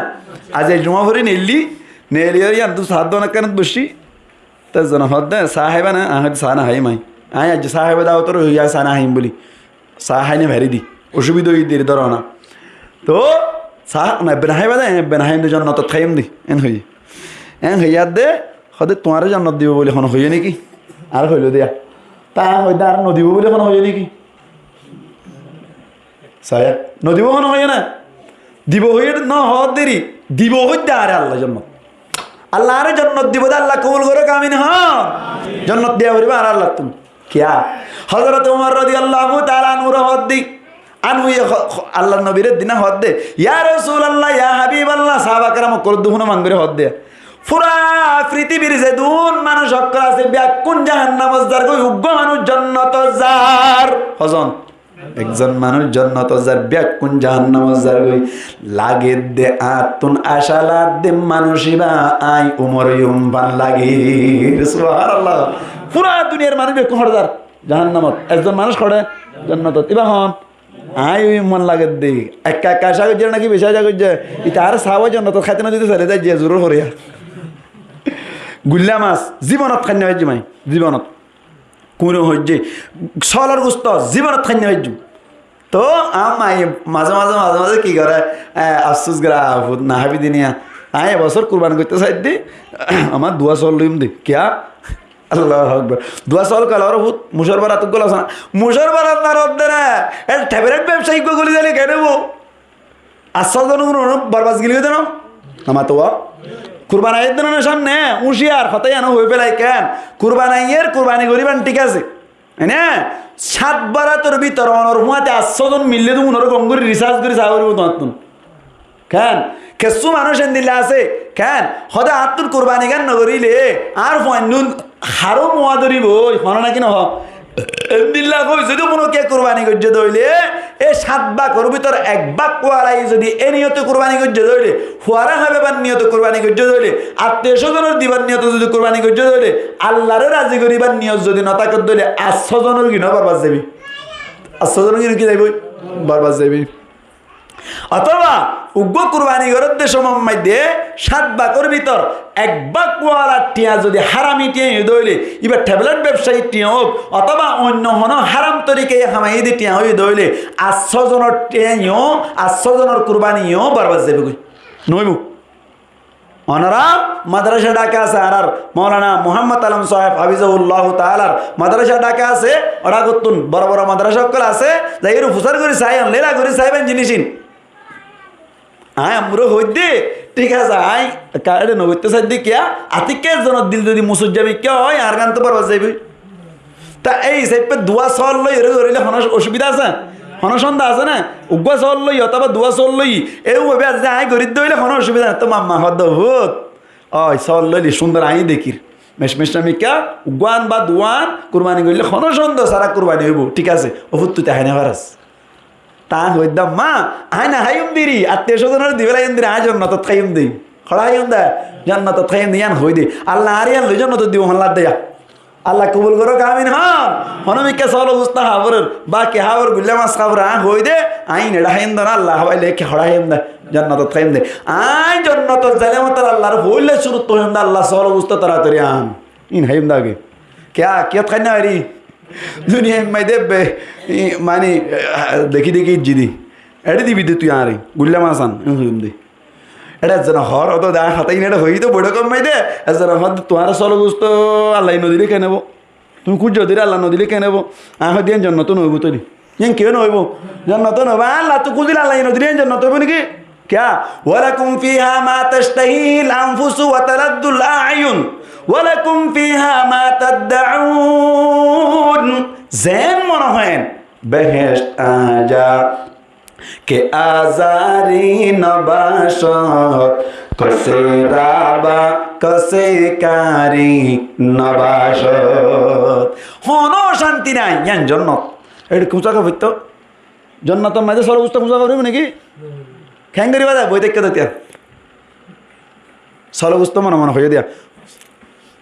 Aijja juma fori neilli, neilli ore yián tu saá dóna kánot boiccí. Te zona hoó de, saá háiba né? Añí hoó de, saá no háiyum añí. Añí aijja saá háiba dawot ore hoiyé, añí saá no háiyum buli. Saá hái no fari de. Ocubida óiye de, dóro na. Toh, saá no, ebbe no háiba de, ebbe no háiyum de, jonnotot háiyum de. En hoiyé. En hoiyé de, hoó de tuáñre jonnot dibo buli hone hoiyé né ki? Ar hoilo de ya. Te añí hoó de ar no dibo buli hone hoiyé né ki? Saá, no dibo hone hoiyé né? Dibo hoiyé no hoó deri, dibo hoó de añáre Allah jonnot. Allah añáre jonnot dibo de, Allah kobul goró, amin hoó. Jonnot diya foribo añára Allattún. Kiyá? Hozrot Umar rodiyallahu taala anhure hoó de, anhu ye ho-, ho-, Allar nobire dina hoó de, "Ya Rasulallah, ya Habiballah," sahaba keram ókkol dúfun mangori hoó de, "Fura fitibir zedún manúic ókkol asé, bekkún jahannamot zar goi, uggwá manúic jonnotot zar." Hozon? Ekzon manúic jonnotot zar, bekkún jahannamot zar goi. Lagedde añáttun acá lagedde manúic ibá añí Umor óiyum fán lagir. Subhanallah. Fura duniyar manúic bekkún hoçé zar? Jahannamot. Ekzon manúic hoçé? Jonnotot. Ibá hon? Añí óiyum fán lagedde. Ekka ekka acá goijjé náki beci acá goijjé? Ita añáre saá jonnotot háite no dito sailé de aijja zurur foriya. Guilla mas, zibonot hái no faijjum añí. Zibonot. Kuñço hoijjé, solor gusto, zibonot hái no faijjum. Toh, añár maye maze maze, maze maze ki goré, e, afsus goré, "Fut, no hábi de niya." Añí e bosór kurbani goittó saidde, añár duwa sol loiyum de. Kiyá? Allahu Akbar. Duwa sol kiyá lor fut, mucór barat uggwá losó na. Mucór barat no lodde re, e teblet bebsayi uggwá goli zaile kene óibo? Ar só zon unor borbad gili óiye de no? Amar to kurbani aiyér de no samne, úciyar, hotá yián hoi félai ken. Kurbani aiyér, kurbani goriban, thík asé. Ene, sát barator bútore onor fúañti ar só zon mille de unore gom gori risarc gori saá foribo tuáñttun. Ken, kessú manúic endilla asé, ken, hode añáttun kurbani gán no goríle, añár fuaindún haró muá dóriboi, hono náki no ho? Endilla hoi, zodi kuno kiyé kurbani goijjé de óile, e sát bákor bútore ek bák wala zodi e niyote kurbani goijjé de óile, fuaré háibar niyote kurbani goijjé de óile, attiyo sózonore dibar niyote zodi kurbani goijjé de óile, Allaré razi goríbar niyot zodi no táke de óile, ar só zonor gín borbad zaibo. Ar só zonor gín ki zaibo? Borbad zaibo. Otóba uggwá kurbani gorér de cómot maze sát bákor bútore ek bák wala thiañ zodi hárami thiañ óiye de óile, ibá teblet bebsayi thiañ ók, otóba oinno hono háram torikaye hámaiye de thiañ óiye de óile, ar só zonor thiañ yó, ar só zonor kurbani yó borbad zaibo goi. No óibo. Onora madrasa Dhaka asé, añárar Maulana Muhammad Alam sáheb hafizahullahu taalar madrasa Dhaka asé, ora gottún boro boro madrasa ókkol asé, zaiyóre fusár gori saiyon, lela gori saiben jinisín. Añí amburé hoidde, thík asé, añí ka-, ere no goittó saidde kiyá, atikká zonor dil zodi musujja mikká ói, añár gán to borbad zaibo. Te ei hísafe duwa sóol loi ere goríle honó ocubida asé? Honó cónda asé né? Uggúa sóol loi otóba duwa sóol loi, eu bábe aijja aññí gorí de óile honó ocubida nái. Te mamma hoó de, "Fut, ói sóol loile cúndor aññí dekír." Mec mec mikká uggúa án ba duwa án kurbani goillé honó cónda sára kurbani óibo, thík asé. Ó fut, tui te hái no faros. Te aññí hoói de, "Ammá, aññí no háiyum de ri, attiyo sózonore di félaiyum de ri, aññí jonnotot háiyum de." Hoçé háiyum de? Jonnotot háiyum de, yían hoói de. Allah añáre yían loi jonnotot dibo, hon ladde ya. Allah kobul gorouk, amin hon. Honó mikká sóolo gustó há forer, ba ki há forer, guilla mas há forer, aññí hoói de, aññí ine eçé háiyum de no, Allah hábaile ki hoçé háiyum de, jonnotot háiyum de. Aññí jonnotot zaile mottor Allahr foóilla cúruttu háiyum de, Allah sóolo gustó toratori an. Ín háiyum de age. Kiyá, kiyót hái no fari? Duniyait maze de ebbe, i, mani, eh, dekí dekí ijji di. Eçé dibi de tui añáre, guilla mas an, ín hoiyum de. Eçé ezzone hoór, óto de añár hotá ín eçé hoiyí de boiçókor maze de, ezzone hoór de, tuáñre sóolo gustó Allaye no dile ken óibo? Tuñí kúzzo de ri Allah no dile ken óibo? Aññí hoói de yían jonnot no óibo tóile. Yían kiyó no óibo? Jonnot no óibo. Allattú kúzile Allaye no dile yían jonnot óibo né ki? Kiyá? ولكم فيها ما تشتهي الأنفس وتلذ الأعين ولكم فيها ما تدعون. Zeén mone hoó eén behect añá za, ke azari nobacot, kose raba, kose kari nobacot. Honó cánti nái, yían jonnot. Eçé kúñsa foittó? Jonnotor maze sóolo gustó kúñsa foribo né ki? Keén goriba de, boi táikka de tiya. Sóolo gustó mone mone hoiyé diya.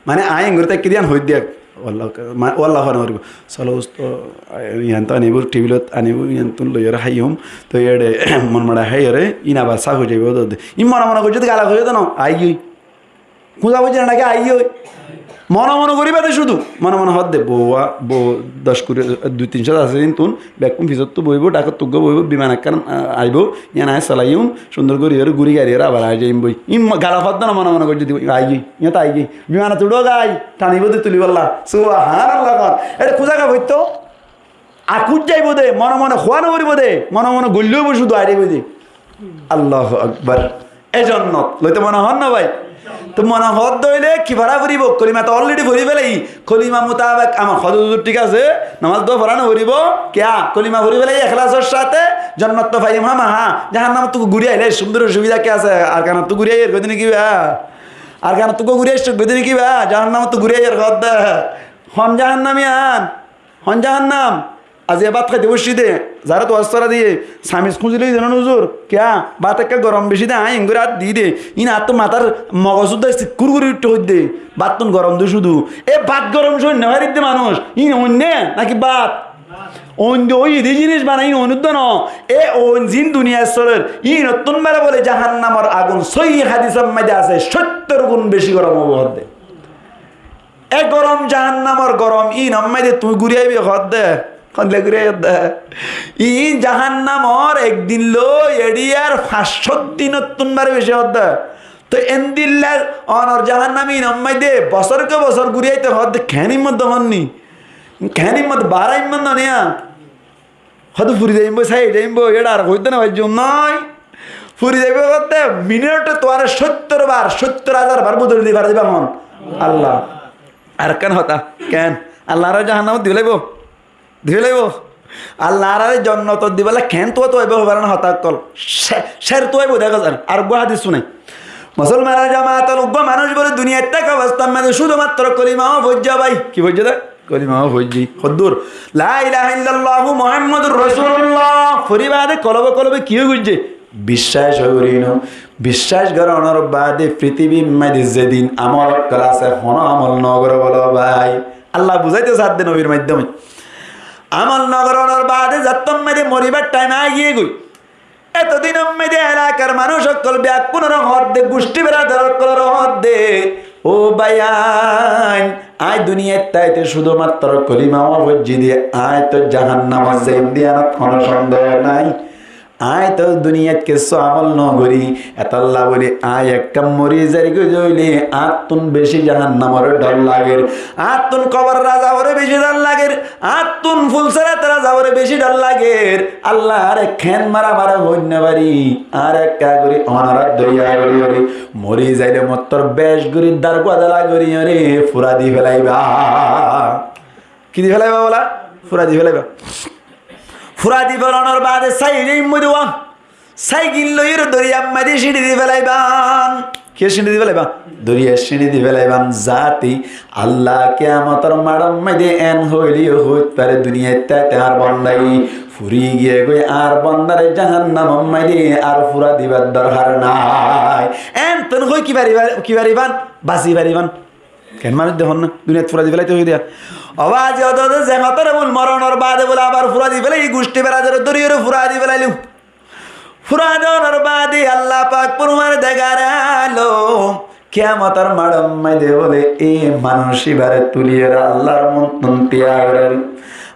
Mane aññí engori táikki diyan hoói diya. Wallah, ma-, wallah hone foribo. Sóolo gustó, ah, yíantu anibo, tebilot anibo, yíantu loiyóre háiyum. Toi eçé mon mara háiyore, ín abar sáf ói zaibo de. Ín mone mone goijjé de, gala hoiyé de no, aigiyói. Kúñsa foijjé né náki aigiyói? Mone mone goriba de cúdu. Mone mone hoódde, bou, bou doc kuri, dui tin cót asé íntun, bekkún fisóttu boibó, dhákottu uggúa boibó, biman ekkán, ah, aibó, yían aññí solaiyum, cúndor gorí yóre gúri gariyóre abar aái zaiyum boi. Ín mo-, gala hoódde no, mone mone goijjé de, aigiyói, yían to aigiyói. Bimanottú uçók gái, tanibó de tulibólla. Subhánallah hoón. Eçé kúñsa foittó? Akút zaibó de, mone mone hoó no foribó de, mone mone goillé óibo, cúdu airé óibo de. Allahu Akbar. E jonnot loito mone hoór no bái? Toi mone hoódde óile ki fora foribó? Kolima to already fori félaiyi. Kolima mutabek amar hodud thík asé, nomaz dua fora no foribó. Kiyá? Kolima fori félaiyi ekhlasor sáte, jonnot to faiyum hámaha. Jahannamottú gúri aile cúndor, osubida ki asé? Arkanottú gúri aiyér goi de né ki ba? Arkanottú gúri aiyér goi de né ki ba? Jahannamottú gúri aiyér hoódde. Hon jahannam yían? Hon jahannam? Aziya bát háite boiccé de, zaré tuwar sóra diye, samiz kúñzi loi de no nuzur. Kiyá? Bát ekká gorom beci de, aññí engori át di de. Ín añáttu matár mogos uddá sikkur gorí uiththé hoidde. Báttun gorom de cúdu. E bát gorom sóin no faridde manúic. Ín oin né náki bát? Oin de óiye de jinis bana, ín oin uddá no. E oin ziín duniyait soler, íinottún bála bóle jahannamor agun. Sóiyi hadisor maze asé, cóttor gun beci gorom óibo hoódde. E gorom jahannamor gorom, íinor maze tuñí gúri aibá hoódde, hoódde gúri aiyódde. Íin jahannamor ek din loi eçiyar fañs cót dinottún bare beci hoódde. Toi endilla onor jahannam íinor maze bosor ke bosor gúri aite hoódde, keén ímmot de honni? Keén ímmot, bara ímmot no niya? Hoódde furi zaiyum boi, sai zaiyum boi, eçe ar hoóidde no faijjum noi. Furi zaiyum boi hoódde, minute tuáñre cóttor bar, cóttor házar bar bodoli di fare diba hon? Allah. Ar ekkán hotá, keén? Allah añáre jahannamot di félaibo? Di félaibo? Allah añáre jonnotot dibálla keén tuwa tuwa aibo hoibar na hotá ókkol. Ce-, cer tuwa aibo, dekó zan. Ar uggwá hadis cúnai. Musolmanor jamaat ol, uggwá manúic bóle duniyait táka obostár maze cúdu matro kolima ó foijjé bái. Ki foijjé de? Kolima ó foijjé. Hoddúr? La ilaha illallahu Muhammadur Rasulullah. Fori baade kolobe kolobe ki ói goijjé? Biccác ói gorí no. Biccác gorónor baade fitibir maze zedin amol ókkol asé, hono amol no goró bóle bái. Allah buzáito saádde nobir maiddóme. Amol no gorónor baade zattót maze moribar thaim aigiyé goi. Etodinor maze elakar manúic ókkol beggúnore hoódde, gucthí beradar ókkolore hoódde, ó báiyain, aññí duniyait táite cúdu matro kolima ó foijjí de, aññí to jahannamot zaiyum de, iánot hono sondeho nái. Aññí to duniyait kessú amol no gorí, etolla bóli aññí ekká mori zair goi de óile, añáttun beci jahannamore dhor lager, añáttun koboror azabore beci dhor lager. Añáttun fulsirator azabore beci dhor lager. Allah añáre keén mara mare hoói no fari. Añáre ekká gorí onorar doiya gorí gorí mori zaile mottor bec gorí dar guadala gorí gorí fura di félaiba. Ki di félaiba bola? Fura di félaiba. Fura di félanor baade sai himmu diba. Sai gin loiyóre doriyar maze ciñçi di félaiban. Kiyé ciñçi di félaiban? Doriyar ciñçi di félaiban. Zati Allah kiyamotor maçor maze en hoile yó hoit fare, duniyait táite añár bondaye furi giyé goi, añár bondare jahannamor maze ar fura dibar dorhar nai. Entun hoi ki fariba-, ki fariban? Basi fariban. Ken manúc dekón na, duniyait fura di félaitou hoi diya. Ó bazi, ó dodi, ze hotá re buli moronor baade buli abar fura di félai, gucthi beradar dóriyóre fura di félailum. Fura donor baade Allah pak forman, degar alo, kiyamotor maçor maze buli e manúc ibare tuliyóre Allahr muontun tiyag gorai.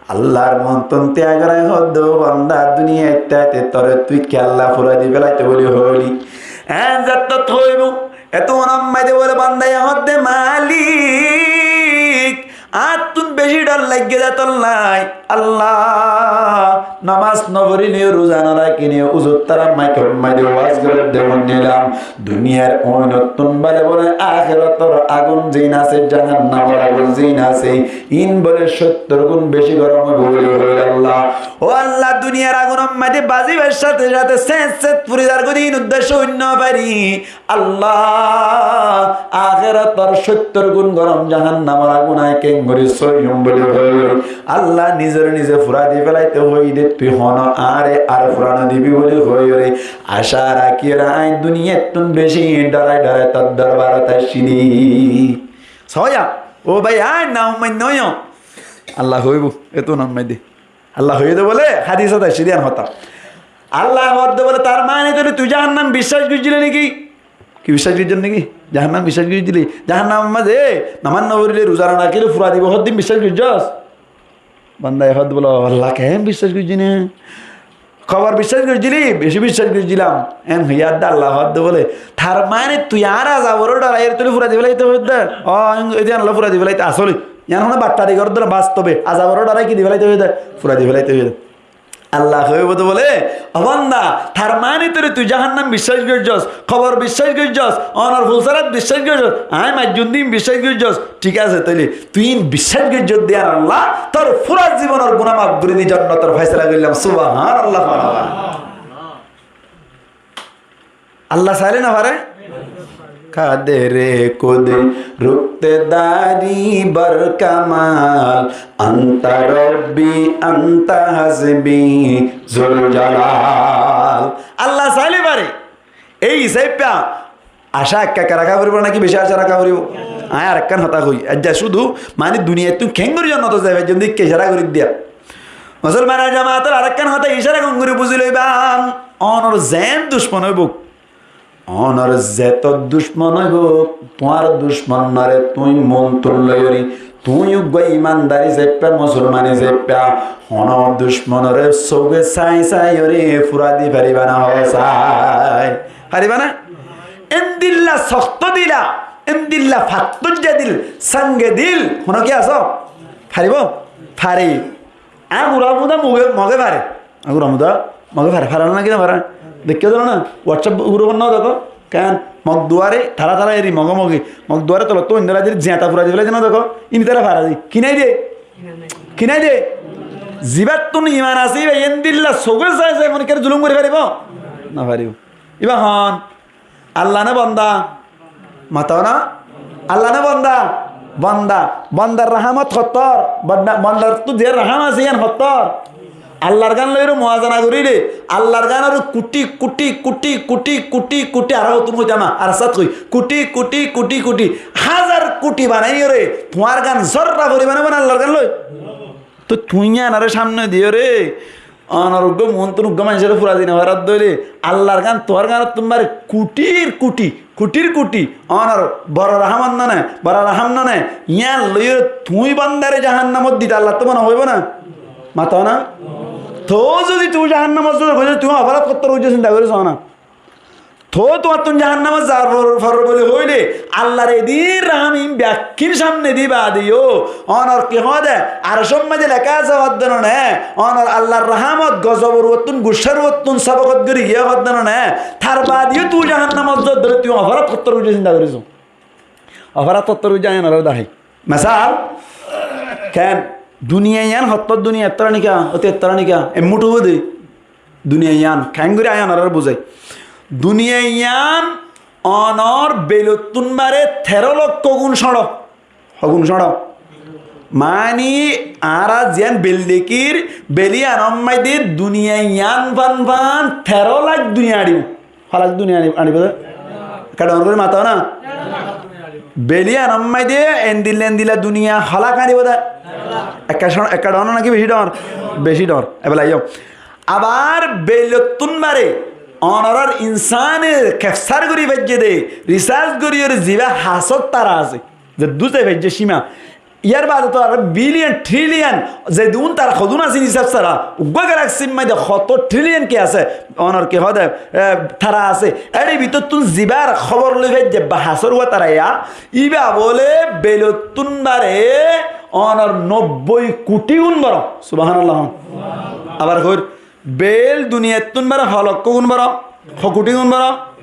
Allahr muontun tiyag gorai hoó de, ó bonda, duniyait táite tore tui kiyólla fura di félaitou buli hoóili? En zettót hoibo, ettún maze buli bondaye hoó de, Malik, añáttun beci dhor laiggé de tolla. Allah, nomaz no forilé, ruza no rakilé, uzur tára maikor maze waz gorer de fúnilam. Duniyar oinottún bale buli ahérator agun zin asé, jahannamor agun zin asé, in buli sóttor gun beci gorom óibo buli hoór Allah. Ó Allah, duniyar agunor maze bazibar sáte sáte sét sét furi zargói de in uddecco óinno fari. Allah, ahérator sóttor gun gorom jahannamor agun añí kengori soiyum buli hoiyóre, Allah nizore nize fura di félaitou hoiyé de, tui hono añáre ar fura no dibi buli hoiyóre, acá rakiyóre añí duniyattún beci dhorai dhorai tor dorbarot aiccí de. Soiya, ó bái, añí naforman óiyo. Allah hoibo, ettún maze de. Allah hoiyé de buli, hádisot aiccí de yián hotá. Allah hoó de buli, tar mane tóile tui jahannam biccác goijjíli niki? Ki biccác goijjós niki? Jahannam biccác goijjíli? Jahannamor maze, e, nomaz no forilé, ruza no rakilé fura dibo hoó de biccác goijjós? Bondaye hoó de buli, ó Allah, ken biccác goijjí na? Kobor biccác goijjíli? Beci biccác goijjílam. En hoiyé de Allah hoó de buli, tar mane tui añár azabore dhoraiyoré tóile fura di félaitou hoiyé de? Ó, en, e diyan Allah fura di félaitou asóle. Yián hono battari gorér de no, bastobe azabore dhorai ki di félaitou hoiyé de? Fura di félaitou hoiyé de. Allah hoibo de buli, ó bonda, tar mane tóile tui jahannam biccác goijjós, kobor biccác goijjós, onor fulsarat biccác goijjós, añí maijjum de in biccác goijjós, thík asé, tóile tui in biccác goijjós de yián Allah, tor fura zibonor guná maf gorí di jonnotor faisala goillám. Subhanallah. Allah sailé no fare? Kadere kudrot dari barkamal, anta Rabbi, anta hasbi, Zuljalal. Allah sailé fare. Ei hísabe acá ekka ekka raká foribo naki beci acá raká foribo? Añí arekkán hotá hoi, aijja cúdu mani duniyattún kengori jonnotot zai faijjum de ikká icára gorí diya. Musolmanor jamaat, arekkán hotá icára gorí buzí loiba. Onor zeén ducmon óibou, onor zeto ducmon óibou, tuáñr ducmonnore tuñí montun loiyóre, tuñí uggwá imandar hísabe, musolman hísabe, hono ducmonore sóge sai saiyóre fura di fariba na, hoó sai? Fariba na? Endilla sokto dila, endilla fattójja dil, sange dil, hono ki asó? Faribo? Fare. Añí gura muda Moge, Moge fare. Añí gura muda Moge fare. Fare na ki no fare? Deikkó de no na? WhatsApp group ot no dekó? Ken? Mog duare, tara tara eri Moge Moge. Mog duare tolottú oinno raijjor ziyata fura di félai de no dekó? Ini tara fara di. Ki nai de? Ki nai de? Zibattún iman asé, iba endilla sóge sai sai fonikkare zulum gorí faribo? No faribo. Iba hon? Allah né bonda? Mato na? Allah né bonda? Bonda. Bondar rahámot hottór? Bonda, bondartú ze rahám asé, yián hottór? Allar gán loiyóre muwazana goríle, Allar gánor kuti, kuti, kuti, kuti, kuti, kuti, aró hottún hoitam, ar sat hoi, kuti, kuti, kuti, kuti, házar kuti banaiyóre, tuáñr gán zorra foriman óibo né Allar gán loi? Toi tuñí yiánore sámne diyóre, onor uggwá muúntun uggwá maincóre fura di no farat dóile, Allar gán tuáñr gánottún bare kuthír kuthí, kuthír kuthí, onor boro rahámot no né, boro rahám no né, yián loiyóre tuñí bondare jahannamot dite Allattú mone hoibo na? Mato na? Toó zodi tuñí jahannamot zodi goijjó, tuñí oforad kottór goijjó sinta gorí só na. Toó tuáñttún jahannamot zar for, for buli hoile, Allar edin rahám in bekkín sámne di baade yó, onor ki hoó de, Arcor maze leká asé hoó de no né, onor Allar rahámot gozobor uottún, guccár uottún sobokot gorí giyé hoó de no né, tar baade yó tuñí jahannamot zar dóre tuñí oforad kottór goijjó sinta gorí só. Oforad kottór goijjó añí onore dahái. Mesal, ken, Duniya yián hottór duniya, ettóra niká, óti ettóra niká, e muthú budi. Duniya yián, keéngorí aññí onoráre buzai. Duniya yián onor belottún baré teró lokkó gún cóñço. Hó gún cóñço? Mani, añára ziyán bel dekír, bel yíanor maidé duniya yián fán-fán teró lak duniya añçibo. Hó lak duniya añçi-, añçibo dé? Ekká dhoóñr gorí mató na? Bel yíanor maidé endilla endilla duniya hó lak añçibo dé? Ekká cóñ-, ekká dhoóñr náki bicí dhoóñr? Bicí dhoóñr. Ebela yó. Abar belottún baré onorár insáne kefsár gorí faijjé dé, risác goríyoré zibá hasót tara asé, zeddúr zai faijjé címa. Yárbaade toó aró biliyan, tríliyan, zedún tara hodún asé hísab sára, uggúa galaksir maidé hotó tríliyan ki asé, onor ki hoó dé, e, tara asé. Éçe bútottún zibár hóbor loi faijjé ba hasór uwá tara yá, íba bóle belottún baré onor nobbói kuthí gún boro. Subhánallah. Abar hoóir, bel duniyattún baré hó lokkó gún boro, hó kuthí gún boro,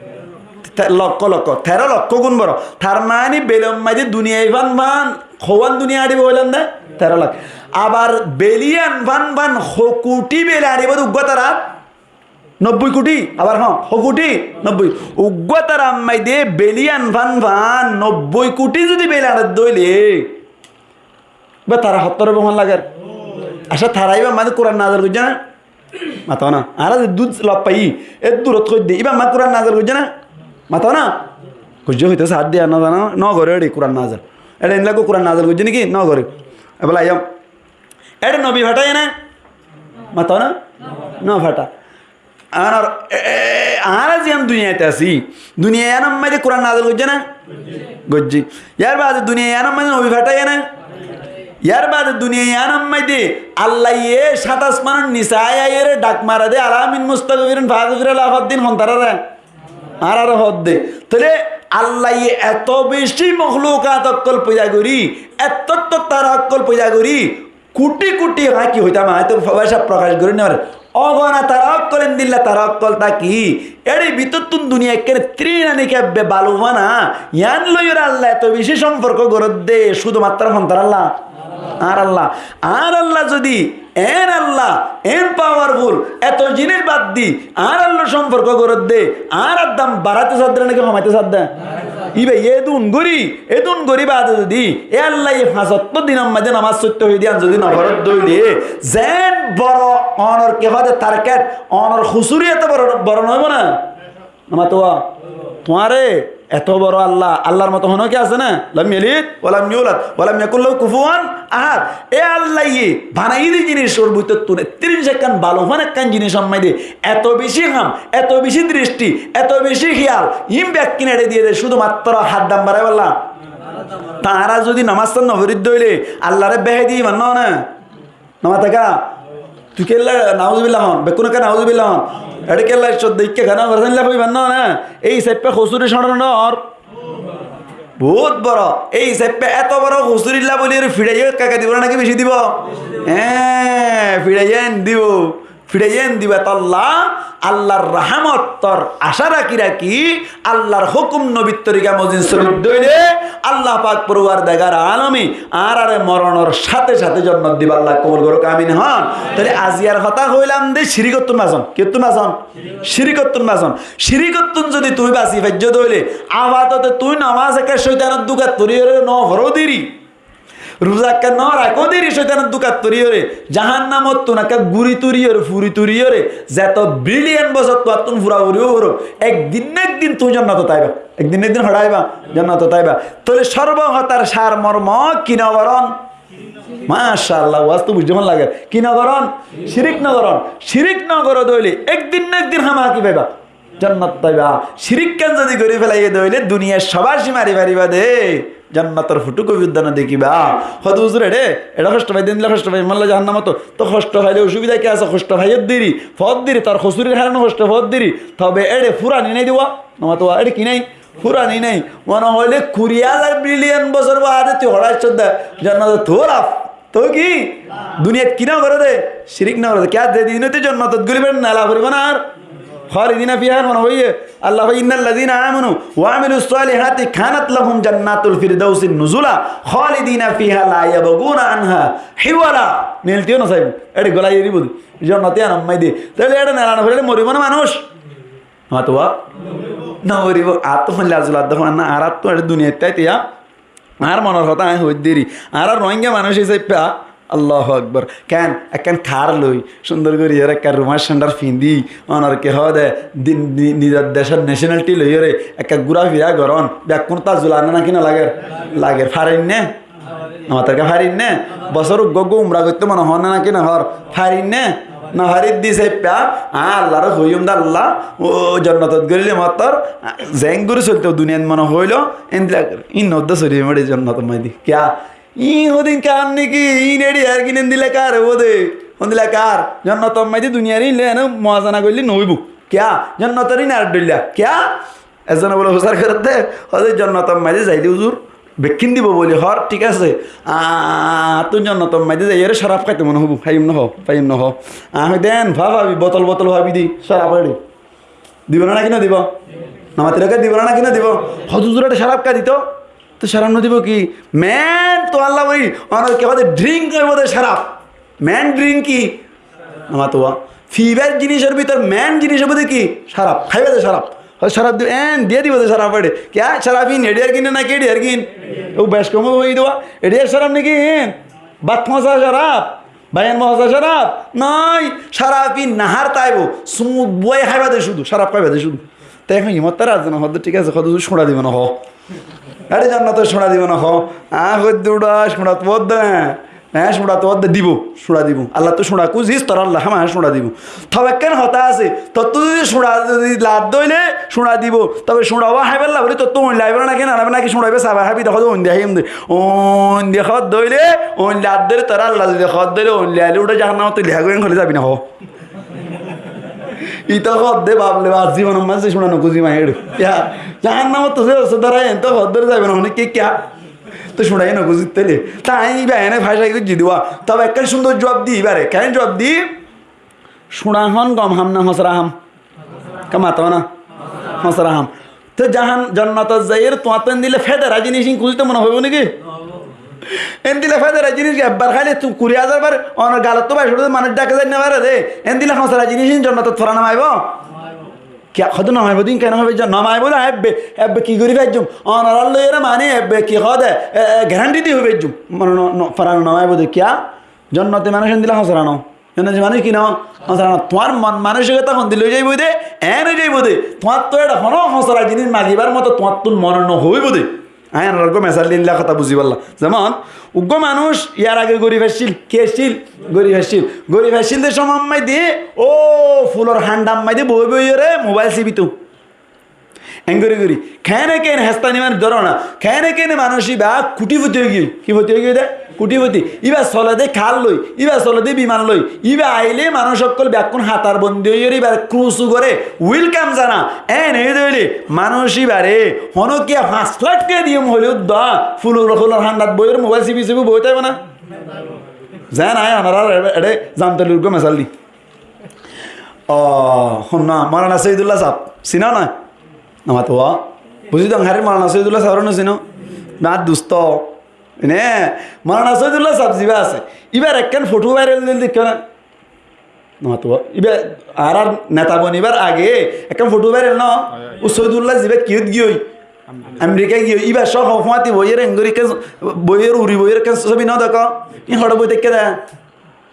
te-, lokkó lokkó, teró lokkó gún boro. Tar mani belor maidé duniya fán-fán, hó gún duniya añçibo hoilám dé, teró lak. Abar bel yían fán-fán hó kuthí bel añçibo dé uggúa tara, nobbói kuthí, abar hó, hó kuthí, nobbói. Uggúa tarar maidé bel yían fán-fán nobbói kuthí zudi bel añçedde óile, ba tara hottór óibo hoón lager? Accá, tara íbar maze Kuran nazil goijjé na? Mató na. Añára zeddúr loffaiyí, eddúrot hoiddé, íbar maze Kuran nazil goijjé na? Mató na. Goijjé hoité saádde, ar no zano, no goré éçe Kuran nazil. Éçe endilla Kuran nazil goijjé niki? No goré. Ebela yó. Éçe nobi fatáiye na? Mató na. No fatá. Añárar, e, e, añára ziyán duniyait así, duniya yiánor maze Kuran nazil goijjé na? Goijjé. Yárbaade duniya yiánor maze nobi fatáiye na? Yárbaade duniya yiánor maze Allaye sát asmanor nise aiyóre dhak mare dé, "Ala min mustaghfirin fa aghfira lahu" hoddin hon tarare? Añárare hoddé. Tóile Allaye eto bicí mohlukat ókkol foida gorí, eto eto tara ókkol foida gorí, kuthí kuthí, aññí ki hoitám, aññí to fo-, focá prokac gorí no farí. Ogona tara ókkol, endilla tara ókkol táki, éçe bútottún duniya ekkáne trín aní kebbe balufana, yián loiyóre Allah eto bicí somporko gorédde, cúdu matro hon taralla? Añár Allah. Añár Allah zudi, eén Allah, eén powerful, eto ziníc bad di, añár Allah somporko gorédde, añár dam baraito sadde náki homaito sadde? Íba edún gorí, edún gorí baade zudi, e Allaye fañs ottó dinor maze nomaz foitto hoiyé dé yián zudi no foredde óile, zeén boro onor ki hoó dé target, onor husuri eto boro, boro no óibo na? No mato. Tuáñre eto boro Allah, Allahr moto honó ki asé na? Lam yalid wa lam yulad wa lam yakul lahu kufuwan ahad. E Allaye banaiyé dé zinícor bútottún, trín ekkán balufan ekkán zinícor maze eto bicí ham, eto bicí dristi, eto bicí hiyal, ín bekkín éçe diyé dé cúdu matro hát dam baraibálla. Tañára zudi nomaz no foredde óile Allahre behe di iman no né? No mata ká? Tui kiyólla nauzubillah hon? Bekkún ekká nauzubillah hon. Eçé kiyólla icót de ikká kená gorér, héndilla hoibar no né? Ei hísafe hosúri cóñçor no or? Bout boro. Ei hísafe eto boro hosúrilla bóli ar fiçaiyó ekká ekká dibo né náki bicí dibo? Eé, fiçaiyó en dibo. Fiçaiyó en dibo. Etolla Allahr rahámottor acá rakí rakí Allahr hókum nobir torika mozin solit dóile Allah pak poruwardegar alome añárare moronor sáte sáte jonnot dibálla kobul gorók, amin hon. Tóile aziyar hotá hoilam de círikottún bason. Kiyottún bason? Círikottún bason. Círikottún zodi tuñí basi faijjó dóile, afatote tuñí nomaz ekká cóitanor dúkat foriyóre no foró deri, ruza ekká no rakó deri, cóitanor dúkat foriyóre, jahannamottún ekká gúri turiyóre, furi turiyóre, zeto biliyan bosór tuáñttún fura furi óu foró, ek din na ek din tuñí jonnotot aiba. Ek din na ek din hoçé aiba? Jonnotot aiba. Tóile sorbo hotár sar mormo ki no goron? Macállah, waz to buijjó mone lager. Ki no goron? Círik no goron. Círik no goró dóile ek din na ek din hámaha ki faiba? Jonnot faiba. Círikkán zodi gorí felaiyé dóile duniyar sobáci mari fariba de, jonnotor futukofi uddá no dekíba. Hoó de huzur, eçé, eçé hosto fai de, endilla hosto fai, molla jahannamot. Tó hosto faile osubida ki asé? Hosto faiyór deri, foór deri, tor hosurir harone hosto foór deri. Tobe eçé furani nái de uwá, no mato uwá, eçé ki nái? Furani nái. Mone hoilé kuri házar biliyan bosór baade tui hoçé aiccós de, jonnotot tuáñr af. Toi ki? Duniyat ki no goré de? Círik no goré de. Kiyá, ze din óite jonnotot guli fare nela foribo na ar? Khalidina fiha mane hoiye, Allah hoiye, "Innal ladina amanu wa amilus salihati kanat lahum jannatul firdausi nuzula, khalidina fiha la yabguna anha hiwala." Neltiyo no saibo. Ede golai eribo de. Jonnot iyan ammai de. Tóile ede nela no goille moribo na manúc? Matuwa? No moribo. Ar to hoilla azul adda hoanna, ar ar to ede duniyat tai tiya. Añár monor hotá añí hoóidde eri. Añára Rohingya manúic hísafe, Allahu Akbar. Ken, ekkán kar loi, cúndor gorí ar ekkán rumar candar findi, onor ki hoó de, di-, di-, nizor decor nationality loiyóre ekkán gúra fira gorón, bekkún to zulan né náki no lager? Lager. Farin né? Amatorke farin né? Bosór uggúa uggúa umra goittó mone hoór né náki no hoór? Farin né? No faridde saiffá, añí Allaré hoiyúm de Allah, ó, jonnotot goillé mottor, zeén gorí solto duniyait mone hoóilo, endilla, ín no udda sori mori jonnotot maidi. Kiyá? Ín hodin kar niki, ín eçi ar gin endilla kar óibo de, endilla kar. Jonnotot maidi duniyar ín loi ene muwazana goillé no óibo. Kiyá? Jonnotor ín ar dhoilla. Kiyá? Ezzone bóle fusár gorédde, hoóde jonnotor maze zaile huzur bekkín dibo bóli hoór, thík asé. Añáttu jonnotor maze zaiyóre córaf háito mone hoibo, háiyum no hoó, háiyum no hoó. Añí hoói de, fá fabi, botol botol fabi de, córaf eçe. Dibo na náki no dibo? Namatiré dibo na náki no dibo? Hoóde huzur eçe córaf hái dito, to córaf no dibo ki? Main to Allah bóli, onor ki hoóde drink óibo de córaf. Main drink ki? Namatuwa. Fibar jinisor bútore main jinis óibo de ki? Córaf. Háiba de córaf. Hó córaf di-, en diya dibo de córaf eçe. Kiyá córaf ín eçiyar gin náki eçiyar gin? Ó bec kom hoói de. Eçiyar córaf náki ín? Bát hósa córaf? Bayan hósa córaf? Nái, córaf ín nahár táibo. Sumut buwai háiba de cúdu. Córaf háiba de cúdu. Te ehón imottar azze no hoódde, thík asé, hoódde cúñça dibo no hoó. Eçe jonnotot cúñça dibo no hoó. Añí hoóidde uçá cúñça tuwódde. Hé, cúñça tuwódde dibo, cúñça dibo. Allattú cúñça kúzis, tor Allah hámaha cúñça dibo. Tobe ekkán hotá asé, tottú zodi cúñça zodi ladde óile cúñça dibo. Tobe cúñça uwá háibolla bóli tottú oin laibo náki no laibo náki cúñça ibá saba hábi de hoódde oin diya háiyum de. Oin diya hoódde óile, oin ladde óile tor Allah zodi hoódde óile oin laile uçá jahannamot tui liha gorí en hoilé zabi no hoó. Ito hoódde bafle baf zibonor maze cúñça no kúzim añí eçe. Kiyá? Jahannamot to ze oste darai en to hoódde zaibo no hone ki kiyá? To cúñça no kúzit tóile. Te añí ibá ene fáñsai goijjí de. Tobe ekkán cúndor juwab di ibáre. Keén juwab di? Cúñça hon gom ham na hósara ham? Ke mato na? Hósara ham. Te jahan-, jonnotot zaiyóre tuáñttú endilla federa jinis ín kúzito mone hoibo náki? Endilla federa jinis ebbar háile tui kuri házar bar onor galottú bai cúde manúic dhaki zai no fare de. Endilla hósara jinis ín jonnotot fora no maibo? Kiyá hoódde no maibo de ín keén hoibo? No maibo de, ebbe, ebbe ki gorí faijjum? Onorar loiyóre mani ebbe ki hoóde, e, e, guarantee di hoi faijjum. Mane no, no, fora no maibo de kiyá? Jonnoti manúic endilla hósara no. Jonnoti manúic ki no? Hósara no. Tuáñr mon manosikkóta hondilla ói zaibo de, en ói zaibo de. Tuáñttú eçe honó hósara jinis magibar moto tuáñttú mone no hoibo de. Añí onorar uggúa mesal diyum, hotá buzibálla. Zemon, uggúa manúic yar age gorif accíl, ki accíl? Gorif accíl. Gorif accíl de cómot maze, ó, fulor handar maze boói boói ore mobail sibito. Engori gori. Keéne keéne hestani manúic dóro na. Keéne keéne manúic ibá kuthipoti ói giyói. Ki foti ói giyói de? Kuthipoti. Ibá sole de kar loi, ibá sole de biman loi. Ibá aile manúic ókkol bekkún hatar bondi ói ore ibáre krusu gore. Welkam zana. Éen ói de óile manúic ibáre honókiya fañs lak tiya diyum hoilé uddá fulor, fulor handat boói ore mobail sibi sibi boói táibo na? Zan añí onoráre eçé, eçé zamtolur uggúa mesal di. Ó, hon na, Maulana Saidulla sáb, sino na? Namato. Buzí dong, háre Maulana Saidulla sábore no sino? Añár dusto. Ene, Maulana Saidulla sáb zibá asé, ibár ekkán foto vairal óil de, dekkó na? Namato. Ibá añárar neta bonibar age ekkán foto vairal no? Ó Saidulla zibá kiyót giyói? Amerika giyói. Ibá só fúañti boiyóre engori ekkán, boiyóre uri boiyóre ekkán sóbi no dekó? Ín hoçé boi táikke de?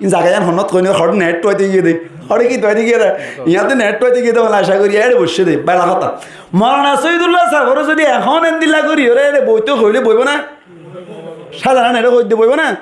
Ín zaga yián honnát hoóin, hoçé net tuáite giyé dé. Hoçé ki tuáite giyé dé? Yiáñtte net tuáite giyé dé, bóle acá gorí eçé boiccé dé, bála hotá. Maulana Saidulla sábore zodi ehón endilla gorí, ore eçé boito hoilé boibo na? Sádaron eçé hoóidde boibo na?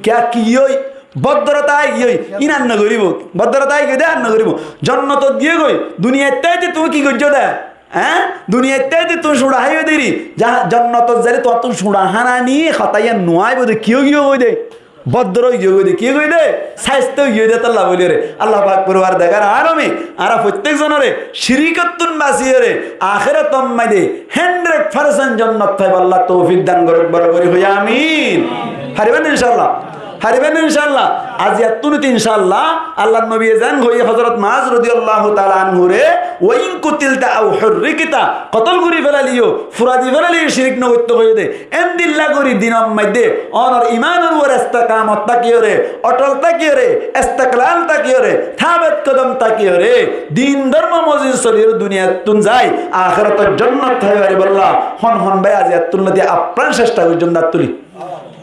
Kiyá ki giyói? Boddorota ai giyói. Ín ar no goríbo. Boddorota ai giyói dé ar no goríbo. Jonnotot giyé goi. Duniyait táite tuñí ki goijjó dé? Eé? Duniyait táite tuñí cuñça háiyo dé ri. Za-, jonnotot zailé tuáñttú cuñça hána ni hotá yián no aibó dé. Kiyó giyó goi dé? Boddor ói giyói de, ki goi de? Sáiste ói giyói de, tolla bóli re. Allah pak Porwardegar alome añára fottek zonore cirikottún basiyóre akérator maze hundred percent jonnot faibolla toufik dan gorouk, boro gori hoi amin. Faribá ni inshaAllah? Fariba né incállah? Aijjattú lóti incállah, Allar nobiye zeén hoiyé Hozorot Muaz rodiyallahu taala anhure, "Wa in kutilta aw hurrikta", kotol gorí felaileyó, fura di felaileyó, cirik no goittó hoiyé dé. Endilla gorí dinor maze onor imanor uore istikamot tákiyoré, otol tákiyoré, istiklal tákiyoré, sabet kodom tákiyoré, din dormo mozin soliyoré duniyattún zai, ahérator jonnot faibar bolla, hon hon bái aijjattú lóti afrán cesta goijjón de át tuli.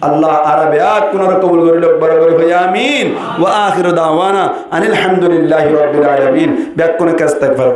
Allah añára beggúnore kobul gorí louk, boro gorí hoó amin. Wa akhiru da'wana anil hamdulillahi rabbil alamin. Beggúne kesta faro.